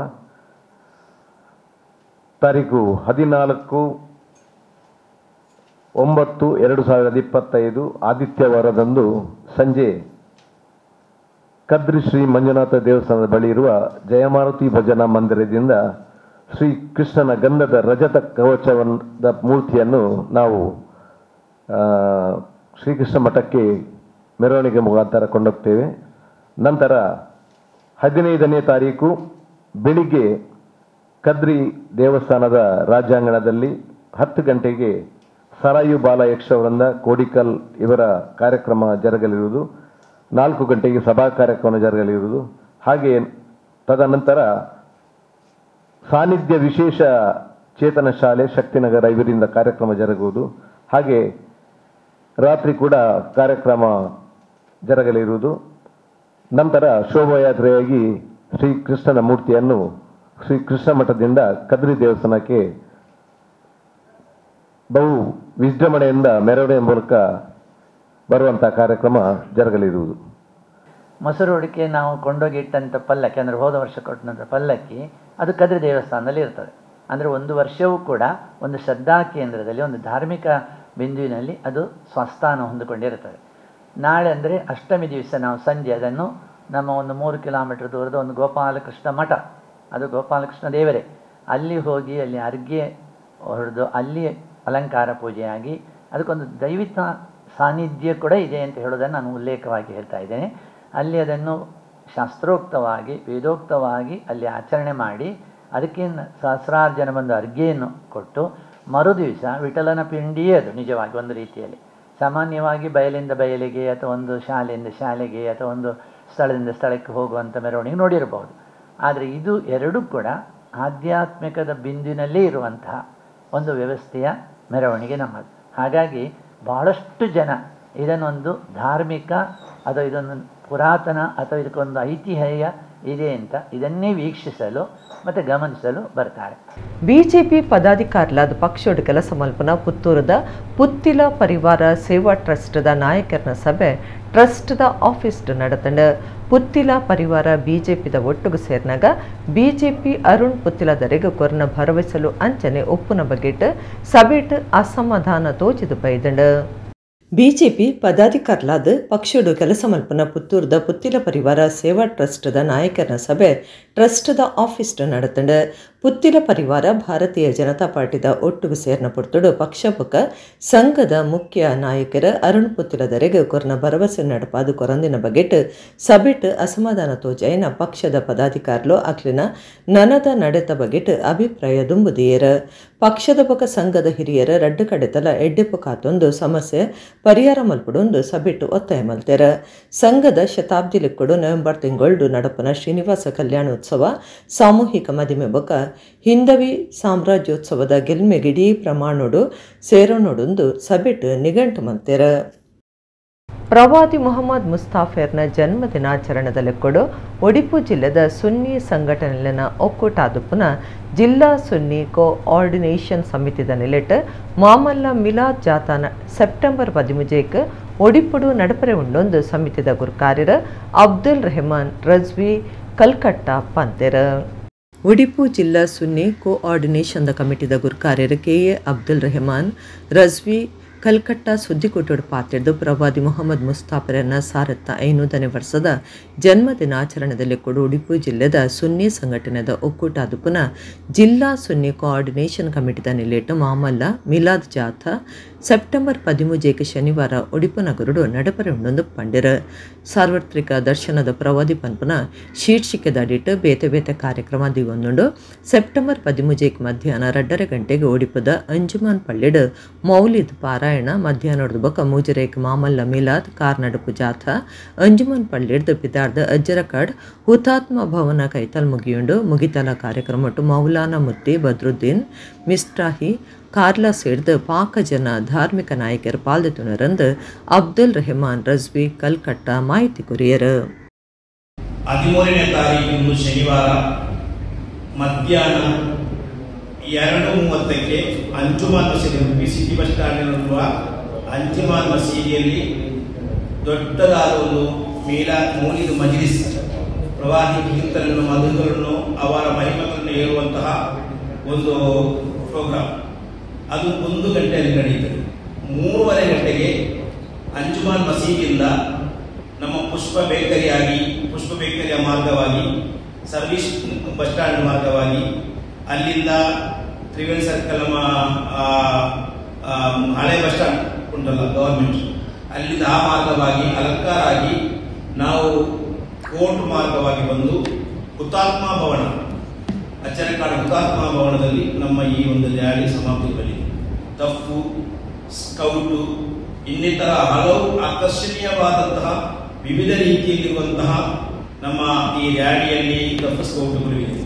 ತಾರೀಕು 14/9/2025 ಆದಿತ್ಯವಾರದಂದು ಸಂಜೆ ಕದ್ರಿ ಶ್ರೀ ಮಂಜುನಾಥ ದೇವಸ್ಥಾನದ ಬಳಿ ಇರುವ ಜಯಮಾರುತಿ ಭಜನಾ ಮಂದಿರದಿಂದ ಶ್ರೀ ಕೃಷ್ಣನ ಗಂಧದ ರಜತ ಕವಚದ ಮೂರ್ತಿಯನ್ನು ನಾವು ಶ್ರೀಕೃಷ್ಣ ಮಠಕ್ಕೆ ಮೆರವಣಿಗೆ ಮುಖಾಂತರ ಕೊಂಡೋಗ್ತೇವೆ. ನಂತರ 15ನೇ ತಾರೀಕು ಬೆಳಿಗ್ಗೆ ಕದ್ರಿ ದೇವಸ್ಥಾನದ ರಾಜ್ಯಾಂಗಣದಲ್ಲಿ 10 ಗಂಟೆಗೆ ಸರಾಯು ಬಾಲ ಯಕ್ಷವೃಂದ ಕೋಡಿಕಲ್ ಇವರ ಕಾರ್ಯಕ್ರಮ ಜರುಗಲಿರುವುದು. 4 ಗಂಟೆಗೆ ಸಭಾ ಕಾರ್ಯಕ್ರಮ ಜರುಗಲಿರುವುದು. ಹಾಗೆ ತದನಂತರ ಸಾನ್ನಿಧ್ಯ ವಿಶೇಷ ಚೇತನ ಶಾಲೆ ಶಕ್ತಿನಗರ ಇವರಿಂದ ಕಾರ್ಯಕ್ರಮ ಜರುಗುವುದು. ಹಾಗೆ ರಾತ್ರಿ ಕೂಡ ಕಾರ್ಯಕ್ರಮ ಜರುಗಲಿರುವುದು. ನಂತರ ಶೋಭಾಯಾತ್ರೆಯಾಗಿ ಶ್ರೀ ಕೃಷ್ಣನ ಮೂರ್ತಿಯನ್ನು ಶ್ರೀ ಕೃಷ್ಣ ಮಠದಿಂದ ಕದ್ರಿ ದೇವಸ್ಥಾನಕ್ಕೆ ಬಹು ವಿಜೃಂಭಣೆಯಿಂದ ಮೆರವಣಿಗೆ ಮೂಲಕ ಬರುವಂಥ ಕಾರ್ಯಕ್ರಮ ಜರುಗಲಿರುವುದು. ಮೊಸರು ಉಡಿಕೆ ನಾವು ಕೊಂಡೋಗಿ ಇಟ್ಟಂಥ ಪಲ್ಲಕ್ಕಿ, ಅಂದರೆ ಹೋದ ವರ್ಷ ಕೊಟ್ಟಂಥ ಪಲ್ಲಕ್ಕಿ, ಅದು ಕದ್ರಿ ದೇವಸ್ಥಾನದಲ್ಲಿ ಇರ್ತದೆ. ಅಂದರೆ ಒಂದು ವರ್ಷವೂ ಕೂಡ ಒಂದು ಶ್ರದ್ಧಾ ಕೇಂದ್ರದಲ್ಲಿ, ಒಂದು ಧಾರ್ಮಿಕ ಬಿಂದುವಿನಲ್ಲಿ ಅದು ಸ್ವಸ್ಥಾನ ಹೊಂದಿಕೊಂಡಿರುತ್ತದೆ. ನಾಳೆ ಅಂದರೆ ಅಷ್ಟಮಿ ದಿವಸ ನಾವು ಸಂಜೆ ಅದನ್ನು ನಮ್ಮ ಒಂದು 3 ಕಿಲೋಮೀಟರ್ ದೂರದ ಒಂದು ಗೋಪಾಲಕೃಷ್ಣ ಮಠ, ಅದು ಗೋಪಾಲಕೃಷ್ಣ ದೇವರೇ, ಅಲ್ಲಿ ಹೋಗಿ ಅಲ್ಲಿ ಅರ್ಗೆ ಹೊಡೆದು ಅಲ್ಲಿ ಅಲಂಕಾರ ಪೂಜೆಯಾಗಿ ಅದಕ್ಕೊಂದು ದೈವಿಕ ಸಾನ್ನಿಧ್ಯ ಕೂಡ ಇದೆ ಅಂತ ಹೇಳೋದನ್ನು ನಾನು ಉಲ್ಲೇಖವಾಗಿ ಹೇಳ್ತಾ ಇದ್ದೇನೆ. ಅಲ್ಲಿ ಅದನ್ನು ಶಾಸ್ತ್ರೋಕ್ತವಾಗಿ ವೇದೋಕ್ತವಾಗಿ ಅಲ್ಲಿ ಆಚರಣೆ ಮಾಡಿ ಅದಕ್ಕೆ ಸಹಸ್ರಾರು ಜನ ಬಂದು ಅರ್ಗೆಯನ್ನು ಕೊಟ್ಟು ಮರುದಿವಸ ವಿಠಲನ ಪಿಂಡಿಯೇ ಅದು ನಿಜವಾಗಿ ಒಂದು ರೀತಿಯಲ್ಲಿ. ಸಾಮಾನ್ಯವಾಗಿ ಬಯಲಿಂದ ಬಯಲಿಗೆ ಅಥವಾ ಒಂದು ಶಾಲೆಯಿಂದ ಶಾಲೆಗೆ ಅಥವಾ ಒಂದು ಸ್ಥಳದಿಂದ ಸ್ಥಳಕ್ಕೆ ಹೋಗುವಂಥ ಮೆರವಣಿಗೆ ನೋಡಿರಬಹುದು. ಆದರೆ ಇದು ಎರಡೂ ಕೂಡ ಆಧ್ಯಾತ್ಮಿಕದ ಬಿಂದುವಿನಲ್ಲೇ ಇರುವಂತಹ ಒಂದು ವ್ಯವಸ್ಥೆಯ ಮೆರವಣಿಗೆ ನಮ್ಮದು. ಹಾಗಾಗಿ ಭಾಳಷ್ಟು ಜನ ಇದನ್ನೊಂದು ಧಾರ್ಮಿಕ ಅಥವಾ ಇದೊಂದು ಪುರಾತನ ಅಥವಾ ಇದಕ್ಕೊಂದು ಐತಿಹ್ಯ ಇದೆ ಅಂತ ಇದನ್ನೇ ವೀಕ್ಷಿಸಲು ಮತ್ತು ಗಮನಿಸಲು ಬರ್ತಾರೆ. ಬಿಜೆಪಿ ಪದಾಧಿಕಾರಿಲಾದ ಪಕ್ಷೋಡು ಕೆಲಸ ಮಲ್ಪನ ಪುತ್ತೂರದ ಪುತ್ತಿಲ ಪರಿವಾರ ಸೇವಾ ಟ್ರಸ್ಟ್ದ ನಾಯಕರನ ಸಭೆ ಟ್ರಸ್ಟ್ದ ಆಫೀಸ್ ನಡೆತಂಡ. ಪುತ್ತಿಲ ಪರಿವಾರ ಬಿಜೆಪಿದ ಒಟ್ಟುಗು ಸೇರಿನಾಗ ಬಿಜೆಪಿ ಅರುಣ್ ಪುತ್ತಿಲದರೆಗೆ ಕೊರನ ಭರವಸಲು ಅಂಚನೆ ಒಪ್ಪುನ ಬಗೆಟ್ ಸಭೆಟ್ ಅಸಮಾಧಾನ ತೋಚಿದು ಬೈದಂಡ. ಬಿಜೆಪಿ ಪದಾಧಿಕಾರಿಲಾದ ಪಕ್ಷೋಡು ಕೆಲಸ ಮಲ್ಪನ ಪುತ್ತೂರದ ಪುತ್ತಿಲ ಪರಿವಾರ ಸೇವಾ ಟ್ರಸ್ಟ್ದ ನಾಯಕರನ ಸಭೆ ಟ್ರಸ್ಟ್ದ ಆಫೀಸ್ ನಡೆತಂಡ. ಪುತ್ತಿಲ ಪರಿವಾರ ಭಾರತೀಯ ಜನತಾ ಪಾರ್ಟಿದ ಒಟ್ಟುಗು ಸೇರ್ನ ಪುರ್ತುಡು ಪಕ್ಷಪಕ್ಕ ಸಂಘದ ಮುಖ್ಯ ನಾಯಕರ ಅರುಣ್ ಪುತ್ತಿಲದರೆಗೆ ಕೊರನ ಭರವಸೆ ನಡಪಾದು ಕೊರಂದಿನ ಬಗೆಟ್ ಸಭೆಟ್ ಅಸಮಾಧಾನ ತೋಜೈನ ಪಕ್ಷದ ಪದಾಧಿಕಾರಿಲು ಅಕ್ಲಿನ ನನದ ನಡೆತ ಬಗೆಟ್ ಅಭಿಪ್ರಾಯ ದುಂಬುದಿಯರ. ಪಕ್ಷದ ಬಕ ಸಂಘದ ಹಿರಿಯರ ರಡ್ಡು ಕಡೆತಲ ಎಡ್ಡೆಪ್ಪು ಕಾತೊಂದು ಸಮಸ್ಯೆ ಪರಿಹಾರ ಮಲ್ಪಡೊಂದು ಸಭೆಟ್ಟು ಒತ್ತಾಯ ಮಲ್ತೆರ. ಸಂಘದ ಶತಾಬ್ದಿ ಲೆಕ್ಕಡು ನವೆಂಬರ್ ತಿಂಗಳು ನಡಪನ ಶ್ರೀನಿವಾಸ ಕಲ್ಯಾಣೋತ್ಸವ ಸಾಮೂಹಿಕ ಮದಿಮೆ ಬೊಕ ಹಿಂದವಿ ಸಾಮ್ರಾಜ್ಯೋತ್ಸವದ ಗೆಲ್ಮೆಗಿಡೀ ಪ್ರಮಾಣೋಡು ಸೇರೋನೋಡೊಂದು ಸಭೆಟ್ಟು ನಿಘಂಟು ಮಲ್ತೆರ. ಪ್ರವಾದಿ ಮೊಹಮ್ಮದ್ ಮುಸ್ತಾಫೆರ್ನ ಜನ್ಮದಿನಾಚರಣದ ಲೆಕ್ಕಡು ಒಡಿಪು ಜಿಲ್ಲೆದ ಸುನ್ನಿ ಸಂಘಟನೆಯ ಒಕ್ಕೂಟಾದುಪ್ಪುನ ಜಿಲ್ಲಾ ಸುನ್ನಿ ಕೋಆರ್ಡಿನೇಷನ್ ಸಮಿತಿದ ನಿಲೆಟ್ ಮಾಮಲ್ಲ ಮಿಲಾದ್ ಜಾತಾನ ಸೆಪ್ಟೆಂಬರ್ 13 ಒಡಿಪುಡು ನಡಪರೆ ಉಂಡೊಂದು ಸಮಿತಿದ ಗುರುಕಾರ್ಯರ ಅಬ್ದುಲ್ ರೆಹಮಾನ್ ರಜ್ವಿ ಕಲ್ಕಟ್ಟ ಪಂತೆರ. ಒಡಿಪು ಜಿಲ್ಲಾ ಸುನ್ನಿ ಕೋಆರ್ಡಿನೇಷನ್ ಕಮಿಟಿದ ಗುರುಕಾರ್ಯರ ಕೆ ಎ ಅಬ್ದುಲ್ ರೆಹಮಾನ್ ರಜ್ವಿ ಕಲ್ಕಟ್ಟ ಸುದ್ದಿಕೋಟೋಡು ಪಾತಿರ್ದು ಪ್ರವಾದಿ ಮೊಹಮ್ಮದ್ ಮುಸ್ತಾಫರನ್ನ 1500ನೇ ವರ್ಷದ ಜನ್ಮದಿನಾಚರಣೆಯಲ್ಲಿ ಕೂಡ ಉಡುಪಿ ಜಿಲ್ಲೆದ ಸುನ್ನಿ ಸಂಘಟನೆದ ಒಕ್ಕೂಟಾದುಪುನ ಜಿಲ್ಲಾ ಸುನ್ನಿ ಕೋಆರ್ಡಿನೇಷನ್ ಕಮಿಟಿದ ನಿಲೇಟು ಮಾಮಲ್ಲ ಮಿಲಾದ್ ಜಾಥಾ ಸೆಪ್ಟೆಂಬರ್ 13 ಶನಿವಾರ ಉಡುಪು ನಗರುಡು ನಡಪರೆ ಉಂಡೊಂದು ಪಂಡಿರ. ಸಾರ್ವತ್ರಿಕ ದರ್ಶನದ ಪ್ರವಾದಿ ಪನ್ಪುನ ಶೀರ್ಷಿಕೆದಡಿಟ್ಟು ಬೇತೆ ಬೇತೆ ಕಾರ್ಯಕ್ರಮ ದಿವೊಂದುಂಡು. ಸೆಪ್ಟೆಂಬರ್ 13 ಮಧ್ಯಾಹ್ನ 2:30 ಗಂಟೆಗೆ ಒಡಿಪುದ ಅಂಜುಮಾನ್ ಪಳ್ಳಿಡು ಮೌಲಿದ್ ಪಾರಾಯಣ, ಮಧ್ಯಾಹ್ನದ ಬೊಕ ಮೂಜರೇಕ್ ಮಾಮಲ್ಲ ಮಿಲಾದ್ ಕಾರ್ನಡುಪು ಜಾಥಾ ಅಂಜುಮಾನ್ ಪಳ್ಳಿಡ್ದು ಪಿದಾರ್ದ ಅಜ್ಜರಕಾಡ್ ಹುತಾತ್ಮ ಭವನ ಕೈತಲ್ ಮುಗಿಯುಂಡು. ಮುಗಿತಲ ಕಾರ್ಯಕ್ರಮಟ್ಟು ಮೌಲಾನಾ ಮುತ್ತಿ ಬದ್ರುದ್ದೀನ್ ಮಿಸ್ಟಾಹಿ ಕಾರ್ಲಾ ಸೇರ್ದು ಪಾಕ ಜನ ಧಾರ್ಮಿಕ ನಾಯಕರು ಪಾಲ್ದೆತುನರಂದು ಅಬ್ದುಲ್ ರೆಹಮಾನ್ ರಜ್ವಿ ಕಲ್ಕಟ್ಟ ಮಾಹಿತಿ ಕೊರಿಯರು. 13ನೇ ತಾರೀಕಿನಂದು ಶನಿವಾರ ಮಧ್ಯಾಹ್ನ 2:30ಕ್ಕೆ ಅಂಜುಮಾನ್ ಮಸೀದಿ, ಉಡುಪಿ ಸಿಟಿ ಬಸ್ ಸ್ಟ್ಯಾಂಡಿನಲ್ಲಿರುವ ಅಂಜುಮಾನ್ ಮಸೀದಿಯಲ್ಲಿ ದೊಡ್ಡದಾದ ಒಂದು ಮೀಲಾ ಮೌಲಿದ್ ಮಜ್ಲಿಸ್, ಪ್ರವಾದಿ ಕೀರ್ತನೆಯನ್ನು, ಮಧುಗಳನ್ನು, ಅವರ ಮಹಿಮೆಗಳನ್ನು ಹೇಳುವಂತಹ ಒಂದು ಪ್ರೋಗ್ರಾಮ್. ಅದು 1 ಗಂಟೆಯಲ್ಲಿ ನಡೆಯುತ್ತದೆ. 3:30 ಗಂಟೆಗೆ ಅಂಜುಮಾನ್ ಮಸೀದಿಯಿಂದ ನಮ್ಮ ಪುಷ್ಪ ಬೇಕರಿಯಾಗಿ, ಪುಷ್ಪ ಬೇಕರಿಯ ಮಾರ್ಗವಾಗಿ, ಸರ್ವಿಸ್ ಬಸ್ ಸ್ಟ್ಯಾಂಡ್ ಮಾರ್ಗವಾಗಿ, ಅಲ್ಲಿಂದ ತ್ರಿವೇಣಿ ಸರ್ಕಲ್ ನಮ್ಮ ಹಳೆ ಬಸ್ ಸ್ಟ್ಯಾಂಡ್ ಉಂಟಲ್ಲ ಗವರ್ಮೆಂಟ್, ಅಲ್ಲಿಂದ ಆ ಮಾರ್ಗವಾಗಿ ಅಲಂಕಾರ ಆಗಿ ನಾವು ಕೋರ್ಟ್ ಮಾರ್ಗವಾಗಿ ಬಂದು ಹುತಾತ್ಮ ಭವನ, ಅಚ್ಚನಕಾಡು ಹುತಾತ್ಮ ಭವನದಲ್ಲಿ ನಮ್ಮ ಈ ಒಂದು ರ್ಯಾಲಿ ಸಮಾಪ್ತಿಗೊಳ್ಳಲಿದೆ. ತಪ್ಪು, ಸ್ಕೌಟು, ಇನ್ನಿತರ ಹಲವು ಆಕರ್ಷಣೀಯವಾದಂತಹ ವಿವಿಧ ರೀತಿಯಲ್ಲಿರುವಂತಹ ನಮ್ಮ ಈ ರ್ಯಾಲಿಯಲ್ಲಿ ದಫ್ ಸ್ಕೌಟುಗಳು ಇದೆ.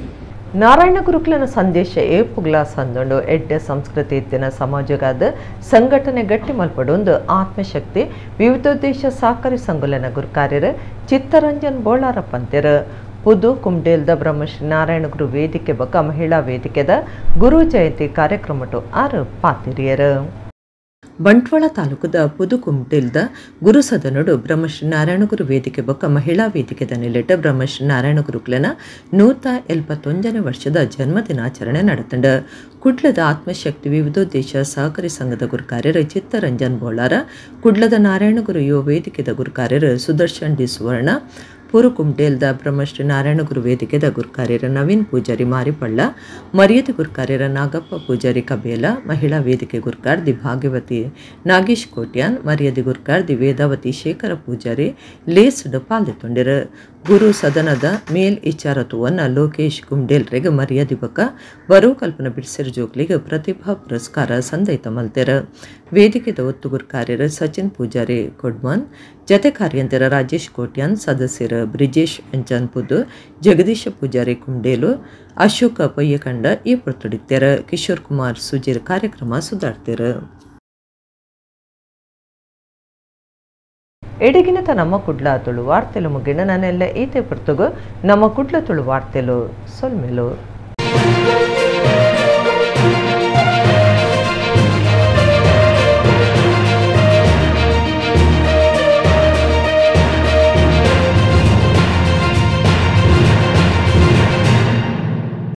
ನಾರಾಯಣ ಗುರುಕುಲನ ಸಂದೇಶ ಏಪುಗ್ಲ ಸಂದೊಂಡು ಎಡ್ಡೆ ಸಂಸ್ಕೃತಿ ಇತ್ತಿನ ಸಮಾಜಗಾದ ಸಂಘಟನೆ ಗಟ್ಟಿ ಮಲ್ಪಡೊಂದು ಆತ್ಮಶಕ್ತಿ ವಿವಿಧೋದ್ದೇಶ ಸಹಕಾರಿ ಸಂಗುಲನ ಗುರುಕಾರ್ಯರು ಚಿತ್ತರಂಜನ್ ಬೋಳಾರಪ್ಪಂತೆರು. ಪುದು ಕುಂಡೇಲ್ದ ಬ್ರಹ್ಮಶ್ರೀ ನಾರಾಯಣ ಗುರು ವೇದಿಕೆ ಬೊಕ ಮಹಿಳಾ ವೇದಿಕೆದ ಗುರು ಜಯಂತಿ ಕಾರ್ಯಕ್ರಮಟು ಆರು ಪಾತಿರಿಯರು. ಬಂಟ್ವಾಳ ತಾಲೂಕುದ ಪುದುಕುಂಟಿಲ್ದ ಗುರುಸದನೊಡು ಬ್ರಹ್ಮಶ್ರೀ ನಾರಾಯಣಗುರು ವೇದಿಕೆ ಬೊಕ್ಕ ಮಹಿಳಾ ವೇದಿಕೆದ ನಿಲೆಟ್ ಬ್ರಹ್ಮಶ್ರೀ ನಾರಾಯಣಗುರುಕ್ಲೆನ 171ನೇ ವರ್ಷದ ಜನ್ಮದಿನಾಚರಣೆ ನಡೆತಂಡು. ಕುಡ್ಲದ ಆತ್ಮಶಕ್ತಿ ವಿವಿಧೋದ್ದೇಶ ಸಹಕಾರಿ ಸಂಘದ ಗುರುಕಾರ್ಯರು ಚಿತ್ತರಂಜನ್ ಬೋಳಾರ, ಕುಡ್ಲದ ನಾರಾಯಣಗುರು ಯುವ ವೇದಿಕೆದ ಗುರುಕಾರ್ಯರು ಸುದರ್ಶನ್ ಡಿ ಸುವರ್ಣ, ಪೂರುಕುಂಟೇಲ್ದ ಬ್ರಹ್ಮಶ್ರೀ ನಾರಾಯಣಗುರು ವೇದಿಕೆದ ಗುರುಕಾರ್ಯರ ನವೀನ್ ಪೂಜಾರಿ ಮಾರಿಪಳ್ಳ, ಮರ್ಯಾದೆ ಗುರುಕಾರ್ಯರ ನಾಗಪ್ಪ ಪೂಜಾರಿ ಕಬೇಲ, ಮಹಿಳಾ ವೇದಿಕೆ Gurukar the Bhagyavati Nagesh Kotian, ಮರ್ಯಾದೆ Gurukar the Vedavathi Shekhara Poojary ಲೇಸ್ಡ್ ಪಾಲ್ದೆತ್ತೊಂಡಿರು. ಗುರು ಸದನದ ಮೇಲ್ ಇಚಾರತ್ವವನ್ನು ಲೋಕೇಶ್ ಗುಂಡೇಲ್ರೆಗ್ ಮರ್ಯಾದೆ ಬೊಕ್ಕ ಬರೋ ಕಲ್ಪನ ಬಿಡ್ಸೆರ್ ಜೋಕ್ಲಿಗ್ ಪ್ರತಿಭಾ ಪುರಸ್ಕಾರ ಸಂದೈತ ಮಲ್ತೆರ್. ವೇದಿಕೆದ ಒತ್ತು ಗುರುಕಾರ್ಯರು ಸಚಿನ್ ಪೂಜಾರಿ ಕೊಡ್ಮನ್, ಜತೆ ಕಾರ್ಯಂತರ ರಾಜೇಶ್ ಕೋಟ್ಯಾನ್, ಸದಸ್ಯರು ಬ್ರಿಜೇಶ್ ಅಂಚನ್ ಪುದು, ಜಗದೀಶ ಪೂಜಾರಿ ಕುಂಡೇಲು, ಅಶೋಕ ಪೊಯ್ಯಕಂಡ ಈ ಪೊರ್ತುಡಿತ್ತೆರ್. ಕಿಶೋರ್ ಕುಮಾರ್ ಸುಜೀರ್ ಕಾರ್ಯಕ್ರಮ ಸುಧಾರ್ತೆರ್. ಎಡಗಿನತ ನಮ್ಮ ಕುಡ್ಲ ತುಳು ವಾರ್ತೆಲು ಮುಗಿನ ನನ್ನೆಲ್ಲ ಈತೆ ಪೊರ್ತುಗು ನಮ್ಮ ಕುಡ್ಲ ತುಳು ವಾರ್ತೆಲು ಸೊಲ್ಮೆಲು.